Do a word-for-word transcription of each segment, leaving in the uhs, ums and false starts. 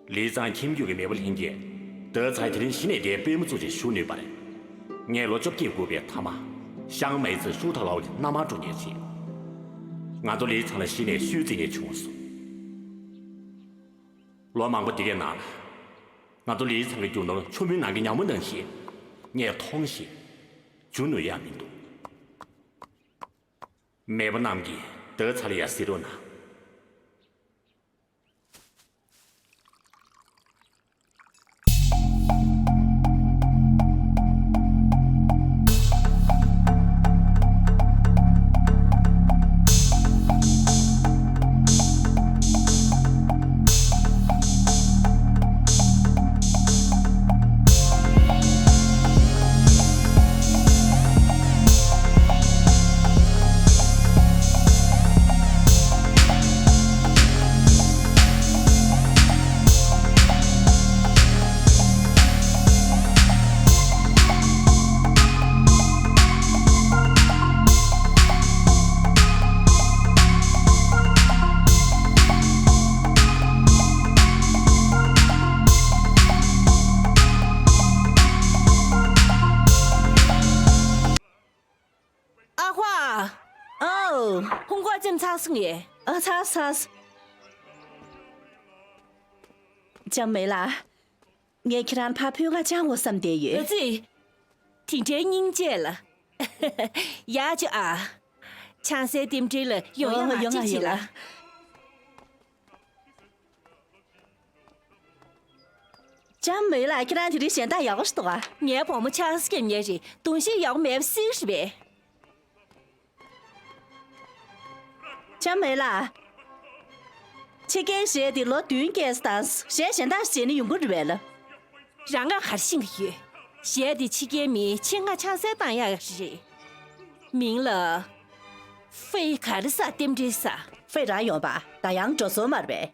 ལི་ཚང་ཁྱིམ་རྒྱུད་ཀྱི་མེས་པོ་ལྷན་རྒྱས་ད་ཚ་དེ་རིང་གཞི་ནས་དེའི་པུས་མོ་བཙུགས་ཤིང་བཞུགས་ནུས་པར། ངས་ལོ་བཅོ་བརྒྱད་སྒུག་པའི་མཐའ་མ་ཤང་མེ་ཙི་ཧྲུའུ་ཐའོ་ལའོ་གི་མནའ་མར་འགྲོ་མཁན་རེད། ང་ཚོ་ལི་ཚང་ལ་གཞི་ནས་ཤུལ་རྩེད་མཁན་བྱུང་སོང་། ལོ་མང་པོ་འདི་གའི་ནང་ང་ཚོ་ལི་ཚང་གི་རྒྱུ་ནོར་ཆུ་མོའི་ནང་གི་ཉ་མོ་ནང་བཞིན་ངས་མཐོང་ཞིང་འཇུ་ནུས་ཡང་མི་འདུག། མེས་པོ་རྣམས་ཀྱིས་ད་ཚ་ལ་ཡ་གཟིགས་རོགས་གནང་། ཨ་ཧོ། ཨོ། ཧུང་ཀོ་ཅིམ་ཚར་སོང་ངས། ཨ་ཚར་ཚར། ལྕམ་མེ་ལགས། ངས་ཁྱེད་རང་ཕར་ཕུལ་ཁ་བཅང་དགོས་བསམ་བསྡད་ཡོད། ཨ་ཙི། དེ་འདྲའི་སྙིང་རྗེ་ལ། ཡག་བྱུང་ཨ། ཆང་སའི་རྟེན་འབྲེལ་ལ་ཡོང་ཡ་མ་ཡོང་ང་ཅི་བྱེད་ཡོང་ལ། ང་། ལྕམ་མེ་ལགས་ཁྱེད་རང་དེ་རིང་གཞན་དག་ཡག་པོ་ཞིག་འདུག་ཨ། ངའི་བུ་མོ་ཆང་ས་སྐྱེམས་ཉེ་རེད། གདོང་ཤེས་ཡག་པོ་མེད་པ་སྲིད་རེད་པས། ལྕམ་མེ་ལགས། ཕྱི་རྒྱལ་གཞས་དེ་ལོ་བདུན་སྐྱེས་དང་གཞས་གཞན་དག་བྱས་ནས་ཡོང་གི་རེད་པས་ལ། རང་ང་ག་རེ་ཤེས་ཀྱི་ཡོད། གཞས་དེ་ཕྱི་རྒྱལ་མིའི་ཆེད་མངགས་ཆང་སའི་བཏང་ཡག་རེད། མིང་ལ། ཧྥེ་ག་རི་ས་རྟེན་འབྲེལ་ས། ཧྥེ་རང་ཡོང་པ་ད་ཡང་འགྲོ་སོང་མ་རེད་པས།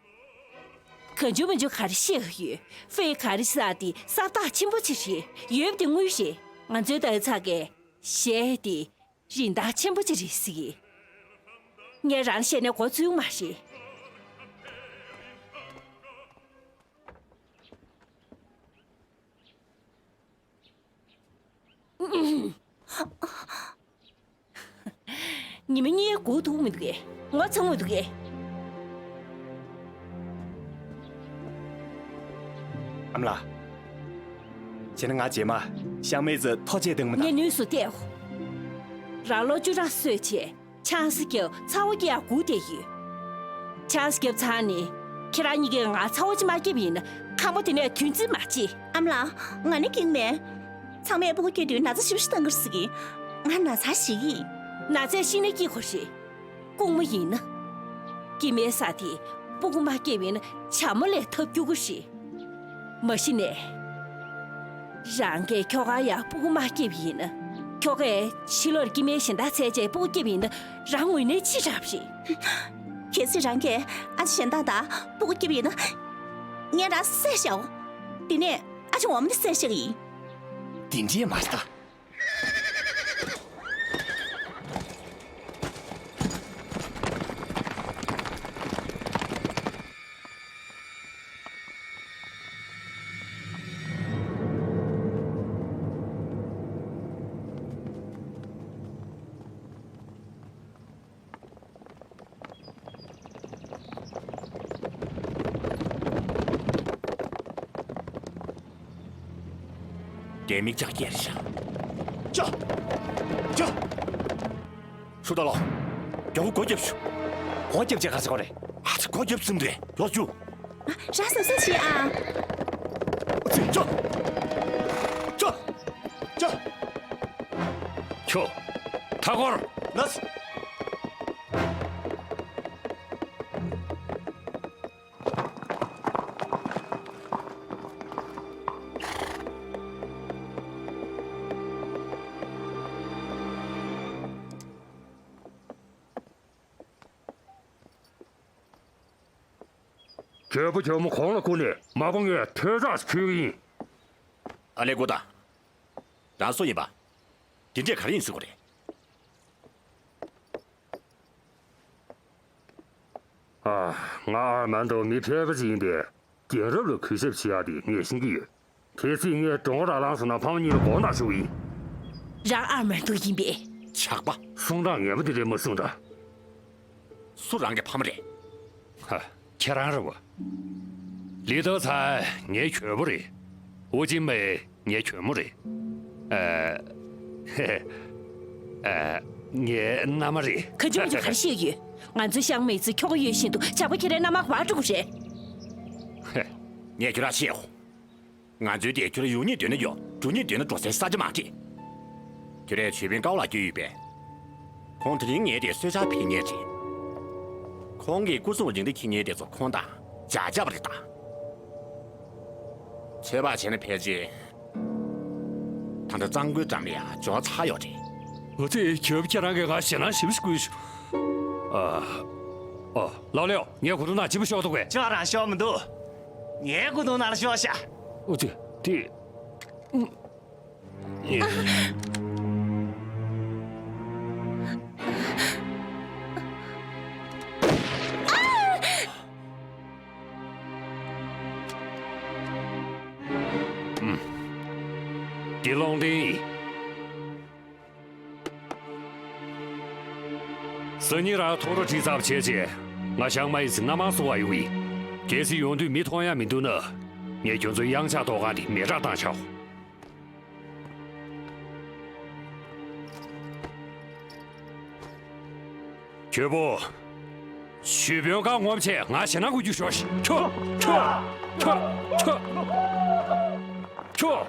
གང་བྱུང་མང་བྱུང་ག་རེ་བཤད་ཡོད། ཧྥེ་ག་རི་ས་དེ་ས་བདག་ཆེན་པོ་ཅིག་རེད། ཡོད་པ་དེ་དངུལ་རེད། ང་ཚོའི་ད་ཚ་གའི་གཞས་དེ་རིན་ཐང་ཆེན་པོ་ཅིག་རེད་ཟེར་གི། ངས་རང་ལ་བཤད་ནས་མགོ་ཚོས་མ་རེད། ཉི་མ་གཉིས་སྒུག་ཐུབ་མི་འདུག་གས། ངོ་ཚ་མི་འདུག་གས། ཨ་མ་ལགས། བྱས་ན་ང་རྗེས་མ་ཤང་མེ་ཙི་ཐོ་ཆད་བཏང་མི་ངས་དང་། ནུས་སུ་བལྟས། རང་ལོ་བཅུ་གྲངས་སོས་བྱས། ཆང་ས་བརྒྱབ་ཚ་བོ་སྐྱེ་ཡག་སྒུག་བསྡད་ཡོད། ཆང་ས་བརྒྱབ་ཚར་ནས་ཁྱེད་རང་གཉིས་ཀས་ང་ཚ་བོ་ཅིག་མ་བརྒྱབ་ཡིན་ན་ཁང་པ་དེ་ནས་དོན་རྩིས་མ་བྱེད། ཨ་མ་ལགས། ང་ནི་ཀིང་མེན། ཚང་མས་སྤུ་གུ་སྐྱེ་དུས་ན་ཚ་ཞིབ་ཞིབ་བཏང་གི་རེད་ཟེར་གི། ང་ན་ཚ་ཞིག་ཡིན། ན་ཚས་ཤི་ན་སྐྱིད་དགོས་རེད། སྐུང་མ་ཡིན་ན། སྐྱེ་མའི་ས་དེ་སྤུ་གུ་མ་སྐྱེ་བ་ཡིན་ན་བྱ་མོ་ལས་ཐབས་སྐྱོ་གི་རེད། མ་གཞི་ནས། རང་གིས་ཁྱོ་ག་ཡག་སྤུ་གུ་མ་སྐྱེ་བ་ཡིན་ན། ཁྱོ་གས་ཕྱི་ལོགས་སྐྱེ་དམན་གཞན་དག་བཙལ་བྱས་སྤུ་གུ་སྐྱེ་བ་ཡིན་ན་རང་ངོས་ནས་ཅི་རག་རེད། གལ་སྲིད་རང་གིས་ཨ་ཅེ་གཞན་དག་དང་སྤུ་གུ་སྐྱེ་བ་ཡིན་ན། ངས་རང་བསད་བཞག་འོ། དེ་ནས་ཨ་ཅེ་འོ་མ་དེ་བསད་བཞག་གི་ཡིན། དེ་འདྲས་མ་རེད་ད། དེ་མིག་ལྕགས་རྒྱལ་ཤ། ཅོ། ཅོ། ཧྲུའུ་ཏ་ལོ། རྒྱལ་པོ་སྒོ་རྒྱབ་ཤོག་སྒོ་རྒྱབ་ཅེས་ག་ཟེར་གོ་རེད། ཨ་ཙི་སྒོ་རྒྱབ་ཟིན་རེད། ཡོ་ཅུ། རང་སེམས་སེམས་བྱེད་ཨ། ཙི་ཅོ། ཅོ། ཅོ། ཁྱོ། མཐའ་སྐོར། ལགས། རྒྱལ་པོ་རྒྱལ་མོ་གོང་ལ་བཀུར་ནས་མ་པ་ངས་ཐོས་ར་ཁྱོད་ཡིན། ཨ་ལེ་ཀུ་ཏ། རང་སུ་ཡིན་པ། དེ་འདྲས་ག་རེ་ཡིན་ཟེར་གོ་རེད། ཨ། ང་ཨར་མན་དོ་མི་ཕལ་པ་ཞིག་ཡིན་པས། རྒན་རབས་ལ་གུས་ཞབས་བྱེད་ཡག་དེ་ངས་ཤེས་ཀྱི་ཡོད། གལ་སྲིད་ངས་གྲོད་ཁོག་རག་ལངས་སོང་ན་ཕ་མ་གཉིས་ལ་མགོ་ན་ཞུ་གི་ཡིན། རང་ཨར་མན་ཐུ་ཡིན་པས། ཇག་པ། གསུང་སྟངས་ངན་པ་དེ་འདྲས་མ་གསུང་དང་། སུ་རང་གི་ཕ་མ་རེད། ཧ། ཁྱེད་རང་རེད་བ། ལི་ཏོ་ཚའེ་ངའི་གྱོས་པོ་རེད། ཨོ་ཅིན་མའེ་ངའི་གྱོས་མོ་རེད། ཨ། ཧེ། ཨ། ངའི་མནའ་མ་རེད། ཁ་ཆུང་གིས་ག་རེ་བཤད་ཡོད། ང་ཚོའི་ཤང་མི་ཚོས་ཁྱོ་ག་ཡོད་བཞིན་དུ་ཇག་པ་ཁྱེད་རའི་མནའ་མ་ག་པར་འགྲོ་གི་རེད། ཧེ། ངས་ཁྱོད་རང་བཤད་འོ། ང་ཚོའི་དེ་ཁྱོད་རང་ཡོང་སྙིང་འདོད་ན་ཡོང་། འགྲོ་སྙིང་འདོད་ན་འགྲོ་སའི་ས་ཆ་མ་རེད། ཁྱོད་རའི་ཇོ་དཔོན་ཀའོ་ལགས་སྐྱོན་ཡོད་པས། ཁོང་དེ་རིང་ངའི་དེ་གསོལ་ཇ་ཕུལ་མཁན་རེད། ཁོང་གི་སྐུ་སྲུང་རིགས་འདི་འཁྱེར་མཁན་དེ་ཚོ་ཁོང་དང་ཇག་ཆགས་པ་རེད་ད། ཚོད་དཔག་བྱས་ན་ཕལ་ཆེར། ད་ལྟ་གཙང་པོའི་འགྲམ་ལ་ཡང་འབྱོར་ཚར་ཡོད་རེད། འོ་ཙི། གྱོད་པ་ཁྱེད་རང་གིས་ང་ཞེད་སྣང་ཞེ་པོ་ཞིག་བསྐུལ་བྱུང་། ཨ། ཨ། ལའོ་ལེའོ། ངས་གོ་ཐུག་ན་ཅི་པོ་ཤོར་འདུག་གས། ཅང་རང་ཤོར་མི་འདུག། ངའི་གོ་ཐུག་ན་ལ་ཤོར་ཤག། འོ་ཙི། དེ། ཨ། ཨུམ། འདི་ལུང་བསྟན་ཡིན། སང་ཉིན་རང་ཐོ་རོ་ཁྲིད་ཚར་བ་བྱས་རྗེས། ང་ཞང་མ་ཡི་ཚེ་སྣ་མང་སོང་བ་ཡོང་ཡིན། གལ་སྲིད་ཡོང་དུས་མི་མཐོང་ཡ་མི་འདུག་ན། ངས་ཁྱོད་ཚོའི་གཡང་ཆགས་ཐོག་ཁང་དེ་མེ་སྲེག་བཏང་ཆོག། གྱོད་པོ། ཞུས་དཔོན་བཀའ་ངོམ་བྱས་ང་ཞེད་སྣང་འགུལ་རྒྱུ་ཤོག་ཤིག། ཁྱོ། ཁྱོ། ཁྱོ། ཁྱོ། ཁྱོ།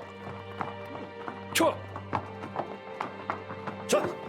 ཁྱོ། ཁྱོ།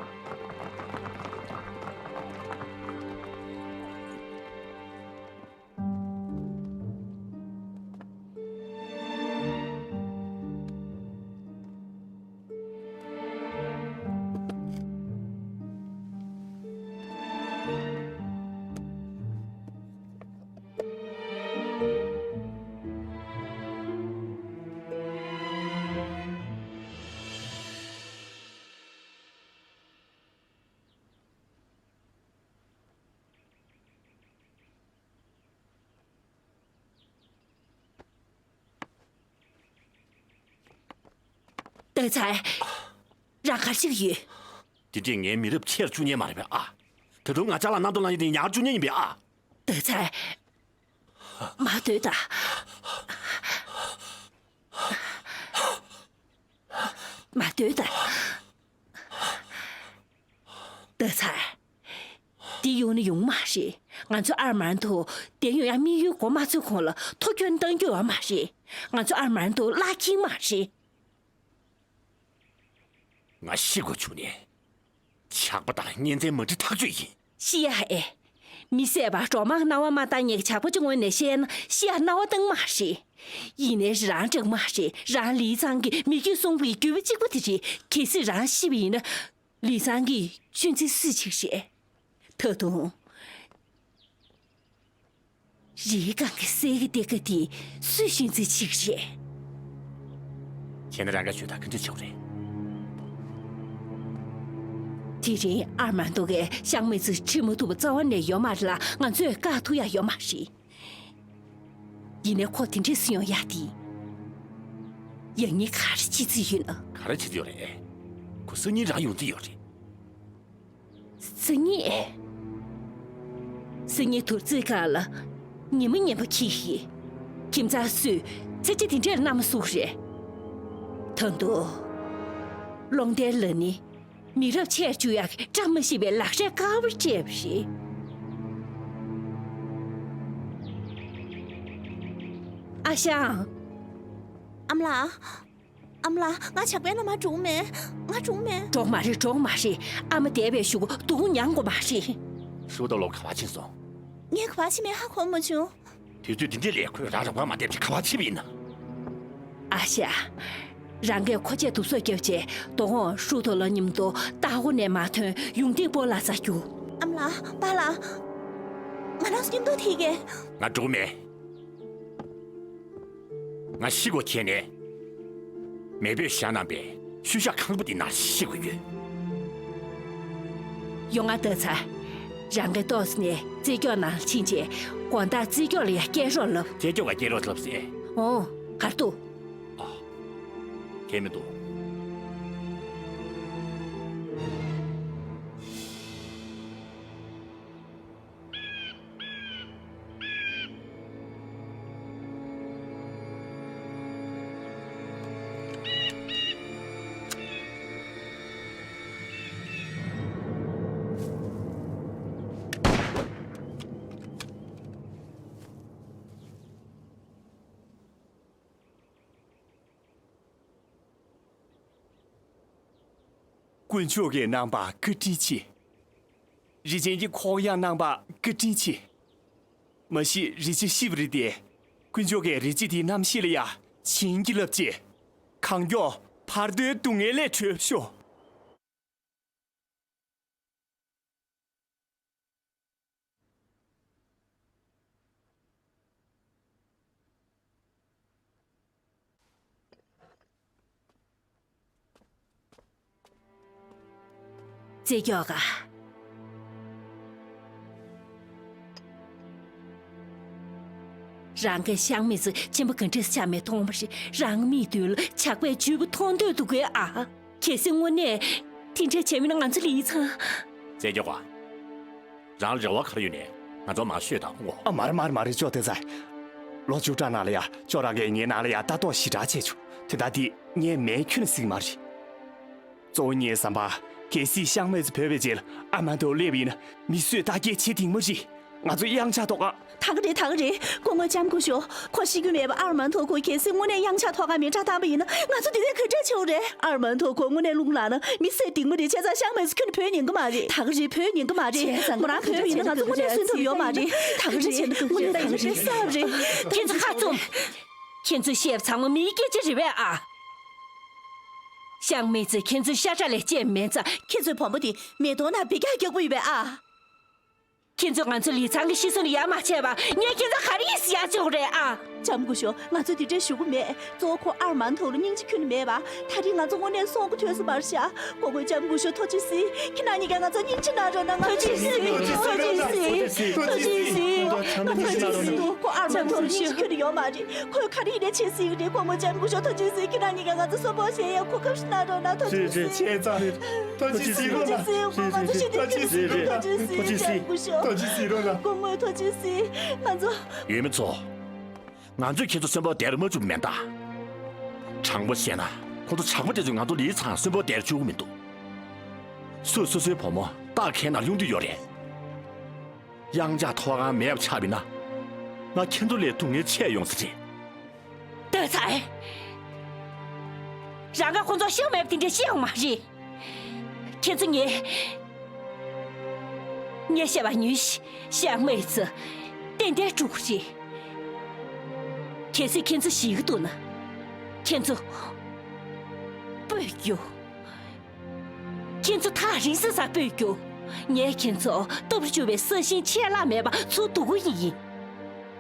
ཏོག་ཙམ། རང་ག་རེ་བྱེད་ཀྱི་ཡོད། དེ་འདྲས་ངའི་མི་རབས་ཆེར་བཅུག་མཁན་མ་རེད་པས་ཨ། ད་དུང་ང་ཅ་ལག་གནམ་ཐོག་ལ་ཡོད་དེ་ཉར་བཅུག་མཁན་ཡིན་པས་ཨ། ཏོག་ཙམ། མ་སྡོད་ད། མ་སྡོད་ད། ཏོག་ཙམ། འདི་ཡོང་ནི་ཡོང་མ་རེད། ང་ཚོ་ཨར་མན་ཐུ་དེ་ཡོང་ཡ་དམིགས་ཡུལ་མགོ་མ་ཚོས་གོང་ལ་ཐོ་སྐྱོན་གཏང་རྒྱུ་ཡོད་མ་རེད། ང་ཚོ་ཨར་མན་ཐུ་བརླག་གི་མ་རེད། ང་ཤི་དགོས་བྱུང་ནས། ཇག་པ་དང་གཉེན་ཚན་མ་འགྲིག་ཐག་ཆོད་ཡིན། ཤི་ཡ་ཨེ། མི་བསད་པ་གྲོག་མ་རྣ་བ་མ་བཏང་ཉེ་གི་ཇག་པ་ཅིག་ངོས་ནས་བཤད་ན་ཤི་ཡ་རྣ་བ་བཏང་མ་རེད། ཡིན་ནའི་རང་འགྲིག་མ་རེད། རང་ལི་ཚང་གི་མི་རྒྱུད་སྲུང་བའི་རྒྱུད་པ་གཅིག་པ་དེ་རེད། གལ་སྲིད་རང་ཤི་བ་ཡིན་ན། ལི་ཚང་གི་ཆུན་ཚེ་སུས་འཇིགས་རེད། ད་དུང་། རིའི་སྒང་གི་གསེར་གྱི་སྡེར་ཁ་དེ་སུས་ཤིང་རྩི་ཆིག་རེད། བྱས་ན་རང་ག་ཞུ་དག་ག་འདྲ་བྱེད་དགོས་རེད། དེ་རིང་ཨར་མན་ཏོ་གས་ཤང་མི་ཚོ་ཁྲིད་མ་ཐུབ་པ་རྩ་བ་ནས་ཡོད་མ་རེད་ལ། ང་ཚོས་བཀག་ཐུབ་ཡ་ཡོད་མ་རེད། ཡིན་ནའི་ཁོ་དེ་འདྲས་སུ་ཡོང་ཡ་དེ། ཡང་སྙིང་ག་རེ་བྱེད་རྩིས་ཡོད་ན། ག་རེ་བྱེད་རྩིས་ཡོད་རེད། ཁོ་སང་ཉིན་རང་ཡོང་རྩིས་ཡོད་རེད། སང་ཉིན། སང་ཉིན་དུར་རྩེད་ཁང་ལ་ཉི་མ་ངན་པ་འཁྱེར་ཡིན། ཁྱིམ་ཚང་སུས་ཚེ་ཆེ་དེ་འདྲས་གནམ་སུག་རེད། ད་དུང་། ལོང་ཏེ་ལ་ནི་མི་རབས་ཆེར་བཅུག་ཡག་གི་བཀྲ་མ་ཤིས་པའི་ལག་ཆས་དཀར་པོ་སྤྲད་པ་རེད། ཨ་ཞང་། ཨ་མ་ལགས། ཨ་མ་ལགས། ང་ཇག་པའི་ལམ་མ་འགྲོ་མེད། ང་འགྲོ་མེད། འགྲོ་མ་རེད། འགྲོ་མ་རེད། ཨ་མ་འདས་པའི་གཞུག་གུ་སྡུག་མྱངས་དགོས་མ་རེད། ཧྲུའུ་ཏོ་ལོ་ག་པར་ཕྱིན་སོང་། ངས་ག་པར་ཕྱིན་མེད་ཧ་གོ་མ་བྱུང་། དུས་ཚོད་འདི་འདྲའི་ལས་ཁོས་རང་རོགས་པ་མ་བསྡད་པ་ཅིག་ག་པར་ཕྱིན་པ་ཡིན་ན། ཨ་ཤ། རང་གིས་ཁོ་ཆེད་དུ་སྲོག་བསྐྱབས་བྱས་དོ་དགོང་ཧྲུའུ་ཏོ་ལོ་མཉམ་དུ་ལྟག་ཧོ་ནས་མར་ཐོན་ཡུང་ཏིང་སྤོ་ལགས་རྩར་རྒྱུགས། ཨ་མ་ལགས། པཱ་ལགས། ང་རང་ཚོ་མཉམ་དུ་ཐིག་གེ། ང་འགྲོ་མེད། ང་ཤི་དགོས་བྱས་ནས། མེས་པོས་བཞག་གནང་པའི་ཤུལ་བཞག་ཁང་པ་འདི་ནང་ཤི་དགོས་ཡོད། ཡོང་ང་ལྟ་ཚ། རང་གི་ཏོག་ཙམ་ནས་རྩེ་སྐྱོག་ནང་ཕྱིན་བྱས་དགོང་དག་རྩེ་སྐྱོག་ལ་ཡ་སྐྱེལ་རོགས་ལབ། རྩེ་སྐྱོག་ག་སྐྱེལ་རོགས་ལབ་ཟེར། ཨོ། གར་འདུག་ཨ། ཁྱད་མི་འདུག་དཀོན་མཆོག་གི་གནང་བ་བཀའ་དྲིན་ཆེ། རི་ཆེན་གྱི་ཁོག་ཡངས་གནང་བ་བཀའ་དྲིན་ཆེ། མ་གཞི་རི་ཆེན་ཤི་བ་རེད་དེ། དཀོན་མཆོག་གིས་རི་ཆེན་དེའི་རྣམ་ཤེས་ལ་ཡ་བྱིན་གྱིས་བརླབས་བྱས། གང་མགྱོགས་བར་དོའི་སྡུག་བསྔལ་ལས་གྲོལ་ཤོག་རྩེ་སྐྱོག་ག་རང་གི་ཤང་མི་ཚོ་ཆེན་པོ་ག་འདྲས་ཆགས་མེད་མཐོང་བ་རེད། རང་མིག་མདུན་ལ་ཇག་པའི་རྒྱུད་པ་མཐོང་འདོད་འདུག་གས་ཨ། གལ་སྲིད་དངོས་གནས་དེ་འདྲས་བྱས་མིན་ན་ང་ཚོ་ལི་ཚང་། རྩེ་སྐྱོག་ག་རང་ལ་རེ་བ་ག་རེ་ཡོད་ནས་ང་ཚོ་མར་ཤོད་དང་ཨོ། ཨ་མ་རེད་མ་རེད་མ་རེད་ཅོ་དེ་ཚ། ལོ་བཅུ་ཕྲག་ནང་ལ་ཡ་ཅོ་རང་གིས་ངའི་ནང་ལ་ཡ་ལྟ་རྟོག་ཞེ་དྲག་བྱས་བྱུང་། དེ་ལྟར་དེ་ངས་མེད་ཁྱོན་ནས་གཟིགས་མ་རེད། གཙོ་བོ་ངའི་བསམ་པ། གལ་སྲིད་ཤང་མེ་ཙི་བོད་པའི་རྗེས་ལ་ཨ་མ་མཐོ་སླེབས་པ་ཡིན་ན་མི་གསོད་ལྟ་སྐྱེལ་བྱེད་དེང་མ་རེད། ང་ཚོ་གཡང་ཆགས་ཐོག་ཁང་། ད་ག་རེད་ད་ག་རེད། སྐུ་ངོ་ལྕམ་སྐུ་ཞབས། ཁོ་ཤི་རྒྱུ་མེད་པ་ཨར་མན་ཐོ་ཁོ་གལ་སྲིད་དངོས་གནས་གཡང་ཆགས་ཐོག་ཁང་མེ་བསྲེགས་བཏང་པ་ཡིན་ན་ང་ཚོ་འདི་ནས་ག་འདྲས་བྱེད་དགོས་རེད། ཨར་མན་ཐོ་ཁོ་དངོས་གནས་རླུང་ལངས་ན་མི་གསོད་དེང་མ་རེད། བྱས་ཙང་ཤང་མེ་ཙི་ཁྱོན་ནས་བོད་ཉན་གི་མ་རེད། ད་ག་རེད་བོད་ཉན་གི་མ་རེད། བྱས་ཙང་ཁོ་རང་བོད་མི་ཡིན་ན་ང་ཚོ་དངོས་གནས་གསོན་ཐུབ་ཡོད་མ་རེད། ད་ག་རེད་དངོས་གནས་ད་ག་རེད་གསར་རེད། ཁྱེད་ཚོ་ཁ་བཙུམ། ཁྱེད་ཚོ་བཤད་པ་ཚང་མ་མིའི་སྐད་ཆ་རེད་པས་ཨ། ཤང་མེ་ཙི་ཁྱེད་ཚོའི་ཤ་ཁྲག་ལས་སྐྱེས་མེད་ཙང་། ཁྱེད་ཚོའི་བུ་མོ་དེ་མེ་ཏོག་ནང་འབུད་རྒྱག་རྒྱག་པོ་ཡོད་པས་ཨ། ཁྱེད་ཚོས་ང་ཚོ་ལི་ཚང་གི་ཤི་གསོན་ལ་ཡ་མ་བྱས་པ་ངས་ཁྱེད་ཚོ་ག་རེ་ཡིན་ཟེར་ཡ་བྱེད་དགོས་རེད་ཨ། ལྕམ་སྐུ་ཞབས། ང་ཚོས་དེ་འདྲས་ཞུ་གི་མེད། གཙོ་བོ་ཁོ་ཨར་མན་ཐོག་ལ་སྙིང་རྗེ་ཁྱོན་ནས་མེད་པ། ད་རེས་ང་ཚོ་དངོས་གནས་སྲོག་གི་ཐོས་སུ་མར་ཤ། སྐུ་ངོ་ལྕམ་སྐུ་ཞབས་ཐུགས་རྗེ་གཟིགས། ཁྱེད་རྣམ་གཉིས་ཀས་ང་ཚོ་སྙིང་རྗེ་གནང་རོགས་གནང་། ཐུགས་རྗེ་གཟིགས། ཐུགས་རྗེ་གཟིགས། ཐུགས་རྗེ་གཟིགས། ང་ཐུགས་རྗེ་གཟིགས། ཁོ་ཨར་མན་ཐོག་ལ་སྙིང་རྗེ་ཁྱོན་ནས་ཡོད་མ་རེད། ཁོས་ག་རེ་ཡིན་ནའི་བྱེད་སྲིད་ཀྱི་རེད། སྐུ་ངོ་ལྕམ་སྐུ་ཞབས་ཐུགས་རྗེ་གཟིགས། ཁྱེད་རྣམ་གཉིས་ཀས་ང་ཚོ་གསོན་པོ་བྱེད་ཡ་གོ་སྐབས་ཤིག་གནང་རོགས་གནང་། ཐུགས་རྗེ་གཟིགས། ཐུགས་རྗེ་གཟིགས། ཐུགས་རྗེ་གཟིགས་རོགས་གནང་། ཐུགས་རྗེ་གཟིགས། ཐུགས་རྗེ་གཟིགས། ཐུགས་རྗེ་གཟིགས། ཐུགས་རྗེ་གཟིགས་རོགས་གནང་། སྐུ་ངོ་ཐུགས་རྗེ་གཟིགས། ང་ཚོ། ཡུལ་མི་ཚོ། ང་ཚོས་ཁྱེད་ཚོ་གསོན་པོ་བསྡད་མ་བཅུག་མེད་ད། དྲང་པོ་བཤད་ན་ཁོ་ཚོ་ཇག་པ་དེ་ཚོས་ང་ཚོ་ལི་ཚང་གསོན་པོ་བསྡད་བཅུག་མི་འདུག་སུས་སོ་སོའི་བུ་མོ་སྟག་ཁའི་ནང་ལྷུང་རྒྱུ་ཡོད་རེད། གཡང་ཆགས་ཐོག་ཁང་མེད་པ་ཆགས་པ་ཡིན་ན། ང་ཁྱེད་ཚོ་ལས་སྡུག་བསྔལ་ཆེ་ཡོང་ས་རེད། ལྟོས་ཚར། རང་ག་ཁོ་ཚོ་ཤི་མེད་པ་དེ་འདྲ་ཤི་ཡོང་མ་རེད། ཁྱེད་ཚོ་ངས། ངས་བཤད་པ་ཉོན་ཞིག་ཤང་མེ་ཙི། ཏན་ཏན་འགྲོ་གི་རེད། གལ་སྲིད་ཁྱེད་ཚོ་ཞི་གི་འདུག་ན། ཁྱེད་ཚོ། སྤོས་རྒྱུ། ཁྱེད་ཚོ་ཐག་རིང་ས་ས་སྤོས་རྒྱུ། ངས་ཁྱེད་ཚོ་སྟོབས་རྒྱུ་བའི་ས་ཞིང་ཆད་ལྷག་མེད་པ་ཚུར་བསྡུ་གི་ཡིན།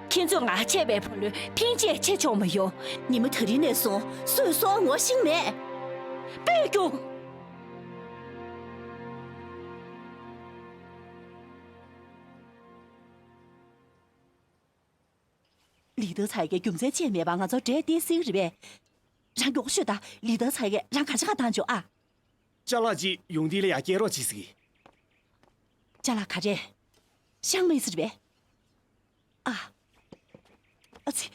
ཁྱེད་ཚོས་ང་ཆད་པའི་བུ་ལོན་ཕིང་ཆད་ཆད་ཆོག་མ་ཡོང་། ཉི་མ་དེ་རིང་ནས་བཟུང་སུས་སོང་ངོ་ཤེས་མེད། སྤོས་རྒྱུ། ལི་ཏ་ཚའི་གི་རྒྱུ་མཚན་ཅི་མེད་པར་ང་ཚོ་འདྲེ་དེ་སྲིད་རེད་པས། རང་མགྱོགས་ཤོད་ད། ལི་ཏ་ཚའི་གི་རང་གར་ཆ་ག་བཏང་ཆོག་ཨ། ཅ་ལག་ཅིག་ཡོང་དུས་ལ་ཡ་སྐྱེལ་རོགས་བྱེད་ཟིག་ཅ་ལག་ག་རེ། ཤང་མེ་ཙི་རེད་པས། ཨ། ཨ་ཙི།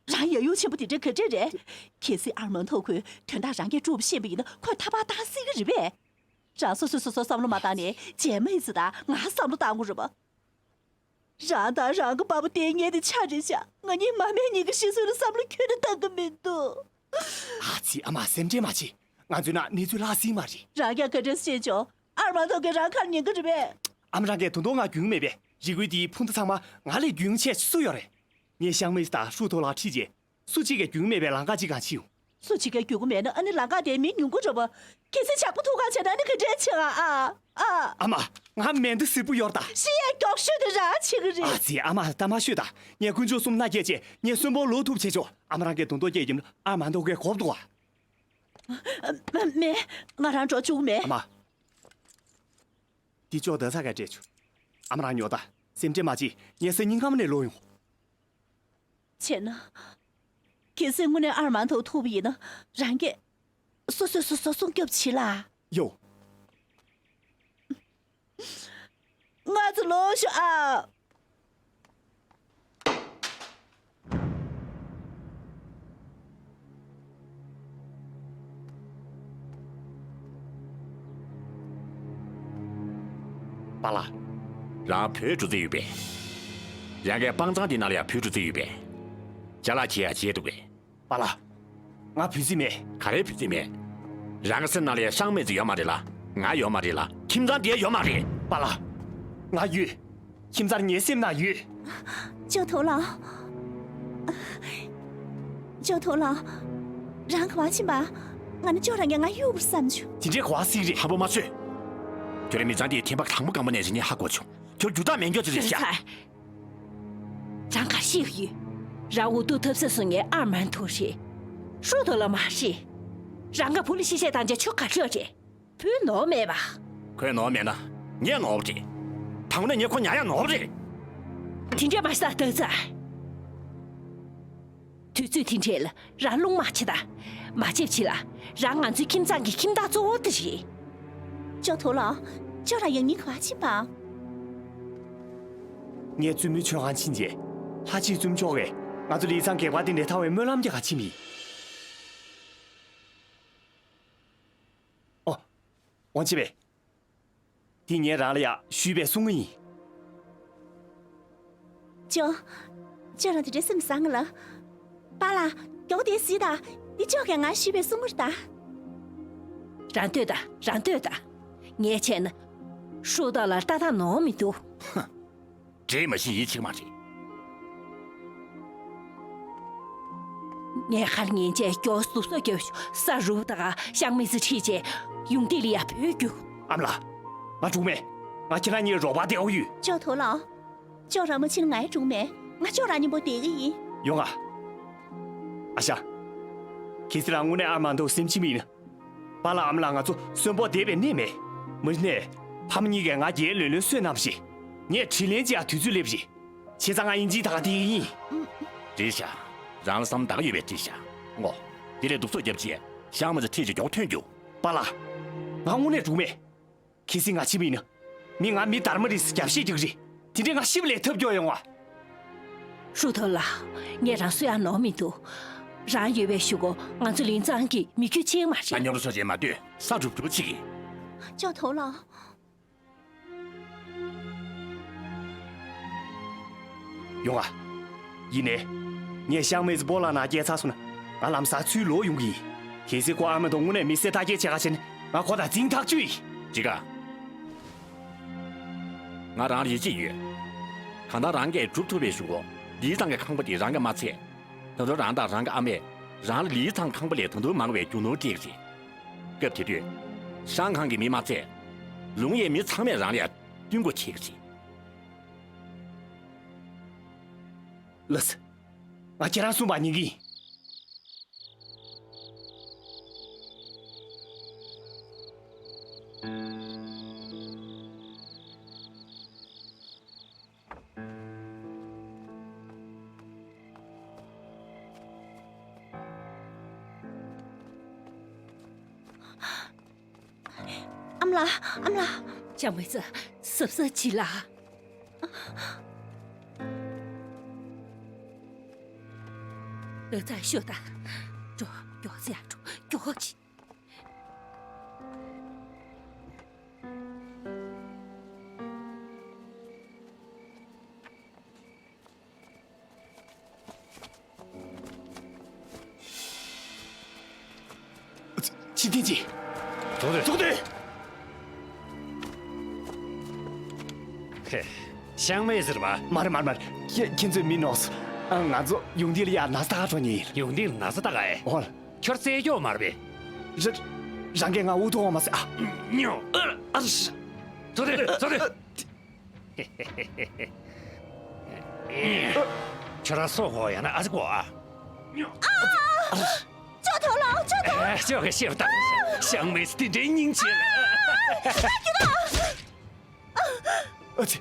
རང་ཡ་ཡུལ་ཆེན་པོ་དེ་འདྲ་ག་འདྲས་རེད། གལ་སྲིད་ཨར་མན་ཐོ་ཁོས་དོན་དག་རང་གིས་སྒྲུབ་ཤེས་པ་ཡིན་ན་ཁོས་ཐར་པ་བཏང་སྲིད་ཀྱི་རེད་པས། རང་སོ་སོས་སོ་སོར་བསམ་བློ་མ་བཏང་ནས་ཇེ་མེ་ཙི་དང་ང་བསམ་བློ་བཏང་དགོས་རེད་པ། རང་དང་རང་གི་པ་ཕ་ལྟས་ངན་དེ་ཆ་རེ་བཞག་ང་གཉིས་མ་སྨད་གཉིས་ཀྱི་ཤི་གསོན་ལ་བསམ་བློ་ཁྱོན་ནས་བཏང་གི་མི་འདུག་ཨ་ཙི། ཨ་མ་སེམས་ཁྲལ་མ་བྱེད། ང་ཚོའི་ནང་གནས་ཚུལ་ལྷག་སྲིད་མ་རེད། རང་ཀྱང་ག་འདྲས་ཤེས་ཆོག་ཨར་མན་ཐོ་གིས་རང་ཁ་ལ་ཉན་གི་རེད་པས། ཨ་མ་རང་གིས་དོན་དུ་ང་རྒྱུས་མེད་པས། རི་ཁུལ་འདིའི་ཕུང་མདའ་ཚང་མ་ང་ལས་རྒྱུས་ཆེ་སུ་ཡོད་རེད། ངས་ཤང་མེ་ཙི་དང་ཧྲུའུ་ཐོ་ལགས་ཁྲིད་རྗེས། སུ་གཅིག་གིས་རྒྱུས་མེད་པའི་ལམ་ཁ་གཅིག་གང་ཕྱིན་ཡོང་། སུ་གཅིག་གིས་རྒྱུས་མེད་ན་ཨ་ནི་ལམ་ཁ་དེའི་མི་ཉུང་ཀུ་རེད་པ། གལ་སྲིད་ཇག་པ་ཐུག་ག་བྱས་ན་ཨ་ནི་ག་འདྲས་བྱེད་ཨ། ཨ། ཨ། ཨ་མ། ང་མེ་མདའ་སིལ་བུ་ཡོད་ད། ཤི་ཡས་མགྱོགས་ཤོས་དེ་རང་བྱེད་ཀྱི་རེད། ཨ་ཙི། ཨ་མ་ལྟ་མ་ཤོད་ད། ངས་དཀོན་མཆོག་གསུམ་མནའ་སྐྱེལ་བྱས་ངས་གསོན་པོ་ལོག་ཐུབ་བྱེད་ཆོག་ཨ་མ་རང་གིས་དོན་དུ་སྐྱེལ་གྱིན་ཨ་མ་མདོ་གས་གོབ་འདུག་ཨ། མེ། མེ། ང་རང་འགྲོ་བཅུག་མེད། ཨ་མ། འདི་ཅོག་ད་ས་ག་སྤྲད་ཆུ། ཨ་མ་རང་ཉོ་ད། སེམས་ཁྲལ་མ་བྱེད། ངས་སང་ཉིན་སྔ་མོ་ནས་ལོག་ཡོང་། བྱས་ན། གལ་སྲིད་དངོས་གནས་ཨར་མན་ཐོག་ཐུག་པ་ཡིན་ན། རང་གིས་སོ་སོས་སོ་སོ་སྲུང་སྐྱོབ་བྱེད་ལ། ཡོ། ང་ཚོ་ལོག་ཤོག་ཨ། པཱ་ལགས། རང་བོད་འགྲོ་རྩིས་ཡོད་པས། རང་གི་སྤང་ཚང་དེ་ནང་ལ་ཡང་བོད་འགྲོ་རྩིས་ཡོད་པས། ཅ་ལག་ཁྱེར་ཡ་བྱས་འདུག་པས། པཱ་ལགས། ང་བུད་རྩིས་མེད། ག་རེ་བུད་རྩིས་མེད། རང་གི་སེམས་ནང་ལ་ཡ་ཤང་མེ་ཙི་ཡོད་མ་རེད་ལ། ང་ཡོད་མ་རེད་ལ། ཁྱིམ་ཚང་དེ་ཡོད་མ་རེད། པཱ་ལགས། ང་ཡོད། ཁྱིམ་ཚང་ངའི་སེམས་ནང་ཡོད། ཅོ་ཐོ་ལགས། ཅོ་ཐོ་ལགས། རང་ག་པར་ཕྱིན་པ། ང་ནི་ཅོ་རང་གིས་ང་གཡུག་པར་བསམ་བྱུང་། དེ་འདྲའི་ག་པར་སྲིད་རེད། ཧམ་པ་མ་བཟོས། ཁྱོད་རང་མི་ཚང་དེའི་ཐེམ་པ་དང་པོ་སྒང་པ་ནས་རེད། ངས་ཧ་གོ་བྱུང་། ཁྱོད་རྒྱུ་དག་མེད་མཁན་ཅིག་རེད་ཤག། རང་ག་ཤེས་ཡོད། རང་འུ་ཐུག་ཐབས་ཟད་སོང་ངས་ཨར་མན་ཐུག་རེད། ཧྲུ་ཐོ་ལ་མ་ཤེས། རང་ག་བུ་ལ་ཤེས་བཤད་བཏང་བྱས་ཆོ་ག་ཤོད་རེད། བུ་ནོར་མེད་པ། ཁོས་ནོར་མེད་ན་ངས་ནོར་བ་རེད། དང་པོ་ནས་ངས་ཁོ་ཉར་ཡ་ནོར་བ་རེད། དེ་འདྲས་མ་ཤེས་ད་ད་ཚ། དུས་ཚོད་དེ་འདྲས་ལ་རང་རླུང་མ་ཆེ་ད། མ་ཆེབ་ཆེ་ལ། རང་ང་ཚོའི་ཁྱིམ་ཚང་གི་ཁྱིམ་བདག་གཙོ་བོ་དེ་རེད། ཅོ་ཐོ་ལགས། ཅོ་རང་ཡང་ཉིན་ག་པར་ཕྱིན་པ། ངས་བཙུན་མོའི་མཆོད་ཁང་ཕྱིན་རྗེས། ལྷ་གཅིག་བཙུན་མཆོག་གིས་ང་ཚོ་ལི་ཚང་སྒེག་པ་དེ་འདྲའི་ཐར་བའི་སྨོན་ལམ་རྒྱག་ག་ཕྱིན་པ་ཡིན། ཨོ། ཝང་ཆི་པེ། འདི་ངས་རང་ལ་ཡ་ཞུས་པའི་སྲུང་མ་ཡིན། ཅོ། ཅོ་རང་དེ་འདྲའི་སེམས་བཟང་ང་ལ། པཱ་ལགས། མགྱོགས་དེ་གཟིགས་དང་། འདི་ཅོ་གིས་ང་ཞུས་པའི་སྲུང་མ་རེད་ད། རང་ལྟོས་དང་། རང་ལྟོས་དང་། ངས་བྱས་ན། ཧྲུ་ཐོ་ལ་ལྟ་སྟངས་ནོར་མི་འདུག། ཧ། འདྲེས་མ་ཤེས་ཡིད་ཆེས་མ་རེད། ངས་ཁར་ཉན་བྱས་མགྱོགས་ཟུར་སོགས་རྒྱབ་ཤོག། ས་རུབ་དང་ཤང་མི་སི་ཁྲིད་བྱས་ཡུང་ཏི་ལི་ཡ་བོད་རྒྱུགས། ཨ་མ་ལགས། ང་འགྲོ་གི་མེད། ང་ཁྱེད་རང་གཉིས་རོགས་པ་བསྡད་དགོས་ཡོད། ཅོ་ཐོ་ལགས། ཅོ་རང་མ་ཕྱིན་ང་ཡང་འགྲོ་གི་མེད། ང་ཅོ་རང་མཉམ་པོ་བསྡད་ཀྱི་ཡིན། ཡོང་ང་། ཨ་ཞང་། གལ་སྲིད་རང་དངོས་གནས་ཨ་མ་འདུག་སེམས་ཅི་མིན། པཱ་ལགས་ཨ་མ་ལགས་ང་ཚོ་གསོན་པོ་བསྡད་པའི་གནས་མེད། མི་རེ་ནས། ཕ་མ་གཉིས་ཀས་ང་རྒྱལ་ལོན་ལོན་གསོས་གནང་བ་ཞིག། ངས་དྲིན་ལན་འཇལ་ཡ་དུས་ཚོད་སླེབས་རེད། བྱས་ཙང་ང་ཡིན་གཅིག་ད་ག་དེ་ཡིན། འགྲིག་ཤག། རང་ལ་བསམ་བློ་ད་ག་ཡོད་པས་འགྲིག་ཤག། ངོ་། དེ་ལས་སྡུག་སོགས་རྒྱབ་ཅིག་ཤང་མི་ཚོ་ཁྲིད་ཅིག་མགྱོགས་ཐོན་རྒྱུ། པཱ་ལགས། ང་དངོས་གནས་འགྲོ་གི་མེད། གལ་སྲིད་ང་ཕྱིན་པ་ཡིན་ན། མི་ང་མི་དར་མ་རེད་ཟེར་རྒྱབ་བཤད་རྒྱག་གི་རེད། དེ་འདྲས་ང་ཤི་བ་ལས་ཐབས་སྐྱོ་ཡོང་བ། ཧྲུ་ཐོ་ལགས། ངས་རང་གསོ་ཡ་ནོར་མི་འདུག། རང་ཡོད་པའི་གཞུག་གུ་ང་ཚོ་ལིན་ཚང་གི་མི་རྒྱུད་ཆེན་མ་རེད། ཨ་ཉོ་རུ་ཤོག་ཅེས་མ་ལྟོས། ས་སྒྲུབ་སྒྲུབ་ཅིག་གིས། ཅོ་ཐོ་ལགས། ཡོང་ང་། ཡིན་ནའི། ངས་ཤང་མེ་ཙི་སྤོ་ལགས་ནང་སྐྱེལ་ཚར་སོང་ན། ང་ལམ་སང་ཚུར་ལོག་ཡོང་གི་ཡིན། གལ་སྲིད་ཁོ་ཨ་མ་དང་དངོས་གནས་མི་བསད་རྟ་འཁྱེར་བྱེད་ག་བྱས་ན། ང་ཁོ་དང་འཛིང་ཐག་ཆོད་ཡིན། འགྲིག་ག། ང་རང་ལ་ཡིད་ཆེས་ཡོད། གང་ལྟར་རང་གིས་སྒྲུབ་ཐུབ་པའི་གཞུག་གུ། ལི་ཚང་གི་ཁང་པ་དེ་རང་གིས་མ་ཚད། ད་དུང་རང་དང་རང་གི་ཨ་མས། རང་ལ་ལི་ཚང་ཁང་པ་ལས་ད་དུང་མང་བའི་རྒྱུ་ནོར་སྤྲད་ཀྱི་རེད། སྐབས་དེ་དུས། ཤང་ཁང་གི་མི་མ་ཚད། ལུང་ཡའི་མི་ཚང་མས་རང་ལ་ཡ་བསྟུན་དགོས་བྱེད་ཀྱི་རེད། ལགས་སོ། ང་ཁྱེད་རང་གསུངས་པ་ཉན་གྱི་ཡིན། ཨ་མ་ལགས། ཨ་མ་ལགས། ཅང་མེ་ཙི། གཟབ་གཟབ་བྱེད་ལ། ལག་རྩལ་ཤོད་དང་། འགྲོ། མགྱོགས་ཙམ་འགྲོ། མགྱོགས་ཤིག། ཕྱི་ཐེངས་ཅིག། ཐུག་དུས། ཐུག་དུས། ཧེ། ཤང་མེ་ཟེར་བ། མ་རེད་མ་རེད་མ་རེད། ཁྱེད་ཁྱེད་ཚོས་མི་ནོར་སོང་། ཨ། ང་ཚོ་ཡུང་ཏི་ལ་ཡ་ན་ས་ད་ག་འགྲོ་མཁན་ཡིན། ཡུང་ཏི་ལ་ན་ས་ད་ག་ཨེ། འོ། ཁྱོད་རྩེ་སྐྱོ་མ་རེད་པས། ར་རང་གིས་ང་དབུ་ཐོག་འོང་མ་ཟེར་ཨ། ཉོ། ཨ། ཨ། ཐུག་དུས། ཐུག་དུས། ཁྱོད་རང་སོ་ཧོ་ཡང་ན་ཨ་ཙི་གོ་ཨ། ཅོ་ཐོ་ལགས། ཅོ་ཐོ། ཨ། ཅོ་གི་ཤེས་པ་ད། ཤང་མེ་ཙི་དེ་འདྲའི་སྙིང་རྗེ་ལ། ཨ་ཙི།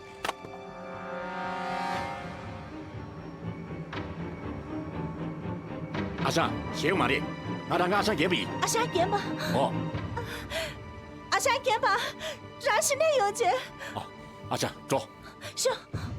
ཨ་ཞང་། ཞེད་དགོས་མ་རེད། ང་རང་གིས་ཨ་ཞང་རྒན་པ་ཡིན། ཨ་ཞང་རྒན་པ། ཨོ། ཨ་ཞང་རྒན་པ། རང་ཞི་གནས་ཡོང་བྱེད། ཨ། ཨ་ཞང་། འགྲོ། ཤོག།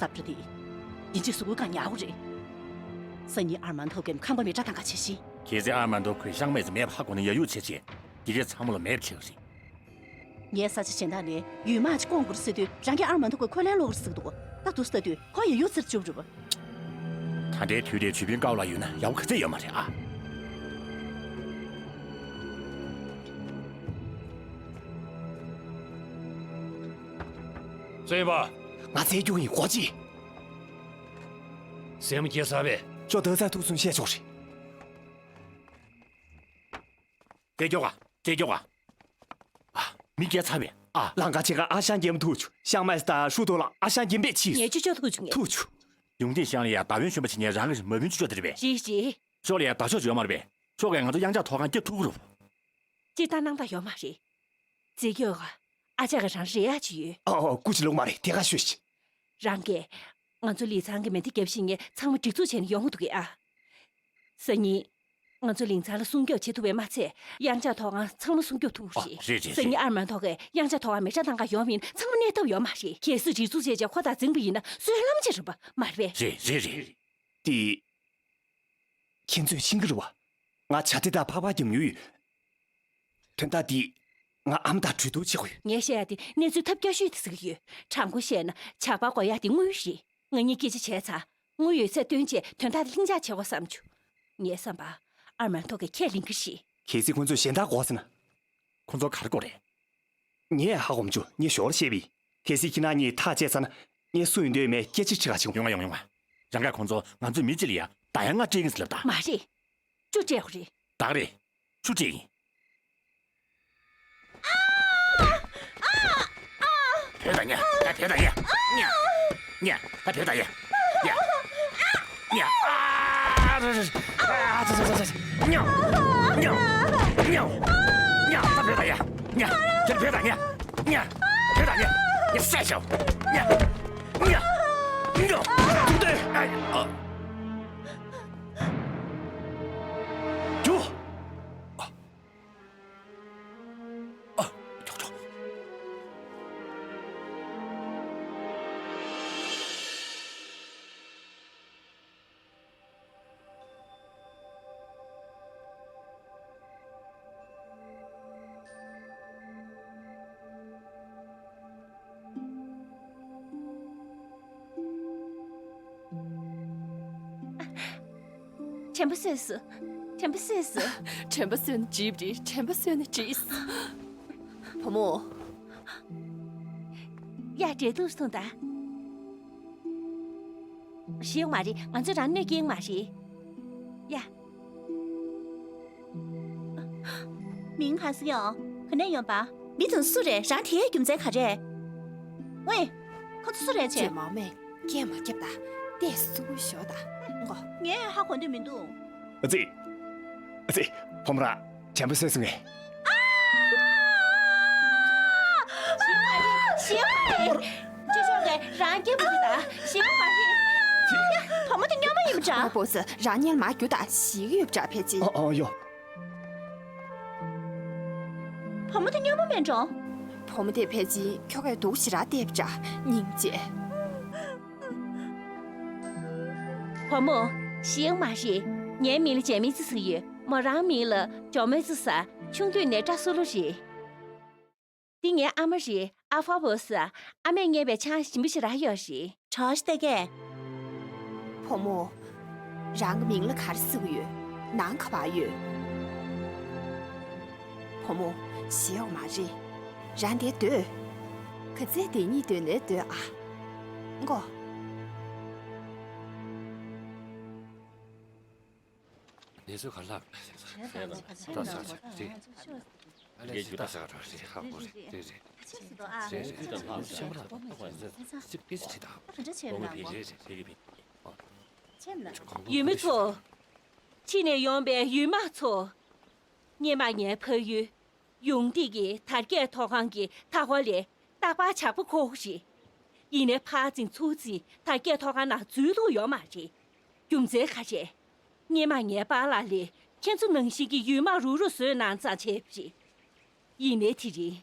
ས་བཀྲ་འདི་ཡིན་གཅིག་གཟུགས་པོའི་སྒང་ཉར་དགོས་རེད། སང་ཉིན་ཨར་མན་ཐོ་གིས་ཁང་པ་མེ་སྲེག་བཏང་ག་བྱེད་ཤིང་། གལ་སྲིད་ཨར་མན་ཐོ་ཁོས་ཤང་མེ་ཙི་མེད་པ་ཧ་གོ་ན་ཡ་ཡུག་བྱེད་ཆེད་ཀྱི་རེ་ཚང་མ་ལ་མེད་པ་བྱེད་པ་རེད། ངས་ས་ཆ་གཞན་དག་ནས་ཡུལ་དམག་ཅིག་བསྐོང་དགོས་རེད་ཟེར་དུས། རང་གིས་ཨར་མན་ཐོ་ཁོས་ཁས་ལེན་ལོག་རེད་ཟེར་གི་འདུག་ད་དུ་ལྟ་དུས་ཁོ་ཡ་ཡུག་ཚིར་བཅུག་རུ། ད་ལྟའི་དུས་དེར་ཇུས་ཕུན་དཀའ་བ་ལ་ཡོད་ན་ཡག་པོ་ག་ཚད་ཡོད་མ་རེད་ཨ། བཙུན་པ། ང་བཙལ་རྒྱུ་ཡིན། སྒོ་ཕྱེ། སེམས་སྐྱིད་ས་བས། ཅོ་ཏོ་ཚ་ཐུག་སོང་བཤད་ཆོག་རེད། བཙལ་རྒྱུ་ག་བཙལ་རྒྱུ་ག་ཨ། མི་སྐྱེ་ཚར་བས་ཨ། ལང་ཀ་ཆེ་ཁ་ཨ་ཞང་རྒན་པ་ཐུག་བྱུང་། ཤང་མེ་ཙི་དང་ཧྲུའུ་ཏོ་ལགས་ཨ་ཞང་རྒན་པས་ཕྱིས། ངས་ཅོ་ཅོ་ཐུག་བྱུང་ངས། ཐུག་བྱུང་། ཡུང་ཏིན་ཤང་ལ་ཡ་ད་བོན་གཞོན་པ་བྱེད་མཁན་རང་གི་མ་བུན་ཅོ་ཅོ་དེ་རེད་པས། རེད་རེད། ཤོག་ལ་ཡ་ད་ཤོག་ཅིག་ཡོད་མ་རེད་པས། ཤོག་གིས་ང་ཚོ་གཡང་ཆགས་ཐོག་ཁང་སྐྱེལ་ཐུབ་ཀྱི་རེད། སྤྱིར་བཏང་སྣང་དག་ཡོད་མ་རེད། བརྩི་རྒྱུ་ཨ་ཅག་གིས་རང་རེ་ཡག་ཅིག་ཡོད། ཨོ་ཨོ། སྐུ་མཁྱེན་ལོག་མ་རེད། དེ་ག་ཤོད་ཤིག་རང་གིས་ང་ཚོ་ལི་ཚང་གི་མེ་མདའ་བརྒྱབ་ཤེས་མཁན་ཚང་མ་སྒྲིག་འཛུགས་བྱས་ནས་ཡོང་གི་འདུག་གས་ཨ། སང་ཉིན་ང་ཚོ་ལིང་ཚང་ལ་སྲུང་སྐྱོབ་བྱེད་ཐུབ་པས་མ་ཚད། གཡང་ཆགས་ཐོག་ཁང་ཚང་མ་སྲུང་སྐྱོབ་ཐུབ་ཨ། རེད། རེད་རེད། སང་ཉིན་ཨར་མན་ཐོག་གིས་གཡང་ཆགས་ཐོག་ཁང་མེ་སྲེག་བཏང་ག་ཡོང་བ་ཡིན་ན་ཚང་མ་གནས་ཐབས་ཡོད་མ་རེད། གལ་སྲིད་སྒྲིག་འཛུགས་བྱས་བྱས་ཁོ་དང་འཛིང་པ་ཡིན་ན་བསོད་ནམས་ཅིག་རེད་པ་མ་རེད་པས། རེད་རེད་རེད། དེ། ཁྱེད་ཚོས་ཤེས་ཀྱི་རེད་པ། ང་ཇ་དེ་དང་ཕག་པ་བརྒྱབ་མྱོང་ཡོད། དོན་དག་འདི་ང་ཨ་མ་དང་གྲོས་བསྡུར་བྱེད་དགོས་ཡོད། ངས་བཤད་ཡ་དེ་གནས་ཚུལ་ཐབས་སྐྱོ་ཤོས་དེ་ཟེར་གྱི་ཡོད། དྲང་པོ་བཤད་ན་ཇག་པ་དགོས་ཡ་དེ་དངུལ་རེད། ང་གཉིས་སྐད་ཆ་བྱས་ཚར། དངུལ་ཡོད་ཚད་བཏོན་བྱས་དོན་དག་དེ་ལྷིང་འཇགས་བྱེད་དགོས་བསམ་བྱུང་། ངའི་བསམ་པར་ཨར་མན་ཐོག་གིས་ཁས་ལེན་གྱི་རེད། གལ་སྲིད་ཁོ་ཚོས་གཞན་དག་དགོས་ཟེར་ན། ཁོ་ཚོ་ག་རེ་དགོས་རེད། ངས་ཧ་གོ་མ་བྱུང་། ངས་ཞོར་བཤད་པ་ཡིན། གལ་སྲིད་ཁྱེད་རང་གཉིས་ཐག་བཅད་ཚར་ན་ངས་སུ་ཡིན་འདོད་མེད་སྐད་ཆ་དྲི་ག་བྱེད། ཡོང་ང་ཡོང་ང་ཡོང་ང་། རང་ག་ཁོ་ཚོ་ང་ཚོའི་མི་གཅིག་ལ་ཡ་ད་ཡང་ང་སྤྲད་ཀྱིན་ཟེར་ལབ་ད། མ་རེད། ཅོ་སྤྲད་དགོས་རེད། ད་ག་རེད། ཆུ་སྤྲད་ཡིན། བོས་དང་ཉ། ད་བོས་དང་ཉ། ཉ། ཉ། ད་བོས་དང་ཉ། ཉ། ཉ། ཨ། ཉ། ཉ། ཉ། ཉ། ད་བོས་དང་ཉ། ཉ། དེར་བོས་དང་ཉ། ཉ། བོས་དང་ཉ། ཉ། བསད་ཤོག་ཉ། ཉ། ཉ། ཐུག་སྟེ། ཨ། ཨ། རྒྱུགས། ཨ། ཨ། ཆོག་ཆོག་དྲན་པ་གསོས་སོང་། དྲན་པ་གསོས་སོང་། དྲན་པ་གསོས་ན་འགྲིག་པ་རེད། དྲན་པ་གསོས་ན་འགྲིག་བུ་མོ། ཡ། འབྲས་ཐུག་འཐུང་དང་། ཞིག་མ་རེད། ང་ཚོ་རང་གནོད་སྐྱེལ་མ་རེད། ཡ། མིང་ག་ཟེར་ཡོད། ག་ནས་ཡོང་པ། མི་དེ་ཚོ་སུ་རེད། རང་དེའི་རྒྱུ་མཚན་ག་རེ། ཝེ། ཁོ་ཚོ་སུ་རེད་ཅེ། ཇོ་མོ་མེ། སྐད་མ་རྒྱབ་ད། ཏོག་ཙམ་གསོན་པོ་བཞག་དང་། ངས་ཧ་གོ་འདོད་མི་འདུག་ཨ་ཙི། ཨ་ཙི། བུ་མོ་རང་དྲན་པ་གསོས་སོང་ངས། ཞིག་མ་རེད། ཞིག་མ་རེད། ཅོ་ཅོ་ལགས། རང་སྐྱིད་པོ་ཅིག་དང་། ཞིག་མ་རེད། བུ་མོ་དེ་སྨྱོན་པ་ཡིན་པ་འདྲ། ཨོ་བོ་སི། རང་ཉལ་མ་རྒྱུགས་དང་། ཞིག་ཡོད་པ་འདྲ་ཕལ་ཆེར། ཨོ་ཨོ་ཡོ། བུ་མོ་དེ་སྨྱོན་པ་མེད་འགྲོ། བུ་མོ་དེ་ཕལ་ཆེར་ཁྱོ་གས་སྡུག་ཞེ་དྲག་བལྟས་པ་འདྲ། སྙིང་རྗེ། བུ་མོ། ཞིག་མ་རེད། ངའི་མིང་ལ་ཇེ་མི་ཙི་ཟེར་གྱི་ཡོད། མོ་རང་མིང་ལ་ཇོ་མོ་ཙི་ཟེར། ཆུང་དུས་ནས་སྐྲ་སུ་ལུ་རེད། འདི་ངའི་ཨ་མ་རེད། ཨ་ཕ་བོ་ཟེར། ཨ་མས་བརྙས་པའི་ཆང་ཞིམ་པོ་ཞེ་དྲག་ཡོད་རེད། གྲོགས་ཤིག་ལྟ་གས། བུ་མོ། རང་གི་མིང་ལ་ག་རེ་ཟེར་གྱི་ཡོད། ནང་ག་པར་ཡོད། བུ་མོ། ཞེད་དགོས་མ་རེད། རང་འདིར་སྡོད། ག་ཚད་འདི་གཉིས་སྡོད་ནའི་སྡོད་ཨ། མགོ། གནས་ཚུལ་ག་རེ་ལྷག་རེད། ངས་རྒྱུ་ད་ཟ་ར་རེད། ཧ་གོ་རེད། རེད་རེད། རེད་རེད། ཆེ་སུ་དོ་ཨ། རེད་རེད། ཆེ་སུ་དོ་ཨ། ཆེ་སུ་དོ་ཨ། ཆེ་སུ་དོ་ཨ། ཆེ་སུ་དོ་ཨ། ཡུལ་མི་ཚོ། ཕྱི་ནས་ཡོང་པའི་ཡུལ་མི་ཚོ། སྔོན་མ་ངའི་ཕ་ཡུལ་ཡུང་ཏི་གི་དར་རྒྱས་ཐོག་ཁང་གི་མཐའ་འཁོར་ལས་རྟག་པར་བྱག་པོ་ཁོག་རེད། ཡིན་ནའི་ཕར་ཙམ་ཚུར་ཙམ་དར་རྒྱས་ཐོག་ཁང་ནང་འཛུལ་ཐུབ་ཡོད་མ་རེད། རྒྱུ་མཚན་ག་རེ། སྔོན་མ་ངའི་པཱ་ལགས་ལས་ཁྱེད་ཚོ་ནང་བཞིན་གྱི་ཡུལ་མི་རུག་རུག་བཟོས་གནང་ཙང་བྱས་པ་རེད། ཡིན་ནའི་དེ་རིང་།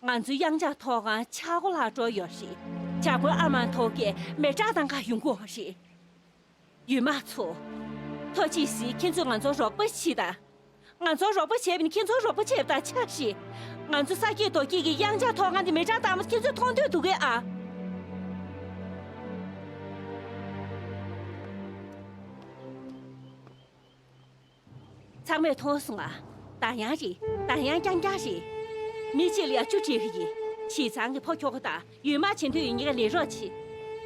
ང་ཚོའི་གཡང་ཆགས་ཐོག་ཁང་ཆག་སྒོ་ལྷག་འགྲོ་ཡོད་རེད། བྱག་པོའི་ཨ་མ་ཐོག་གིས་མེ་སྲེག་གཏང་ག་ཡོང་གི་ཡོད་རེད། ཡུལ་མི་ཚོ། ཐུགས་རྗེ་གཟིགས། ཁྱེད་ཚོས་ང་ཚོར་རོགས་པ་བྱེད་དང་། ང་ཚོར་རོགས་པ་བྱས་པ་ནི་ཁྱེད་ཚོར་རོགས་པ་བྱས་པ་དང་ཆ་བཞག་ང་ཚོ་ས་སྐྱེས་རྡོ་སྐྱེས་ཀྱི་གཡང་ཆགས་ཐོག་ཁང་དེ་མེ་སྲེག་བཏང་བ་ཁྱེད་ཚོས་མཐོང་འདོད་འདུག་གས་ཨ། ཚང་མས་མཐོང་སོང་ང་། བདག་གཡང་རེད། བདག་གཡང་རྐྱང་རྐྱང་རེད། མི་གཅིག་ལ་ཡ་བཅུ་སྤྲད་གི་ཡིན། བྱས་ཙང་གི་ཕོ་ཁྱོ་ག་དང་ཡུལ་མི་བྱེད་འདོད་ཡོད་མཁན་གཉིས་ཀ་ལེན་རོགས་བྱེད།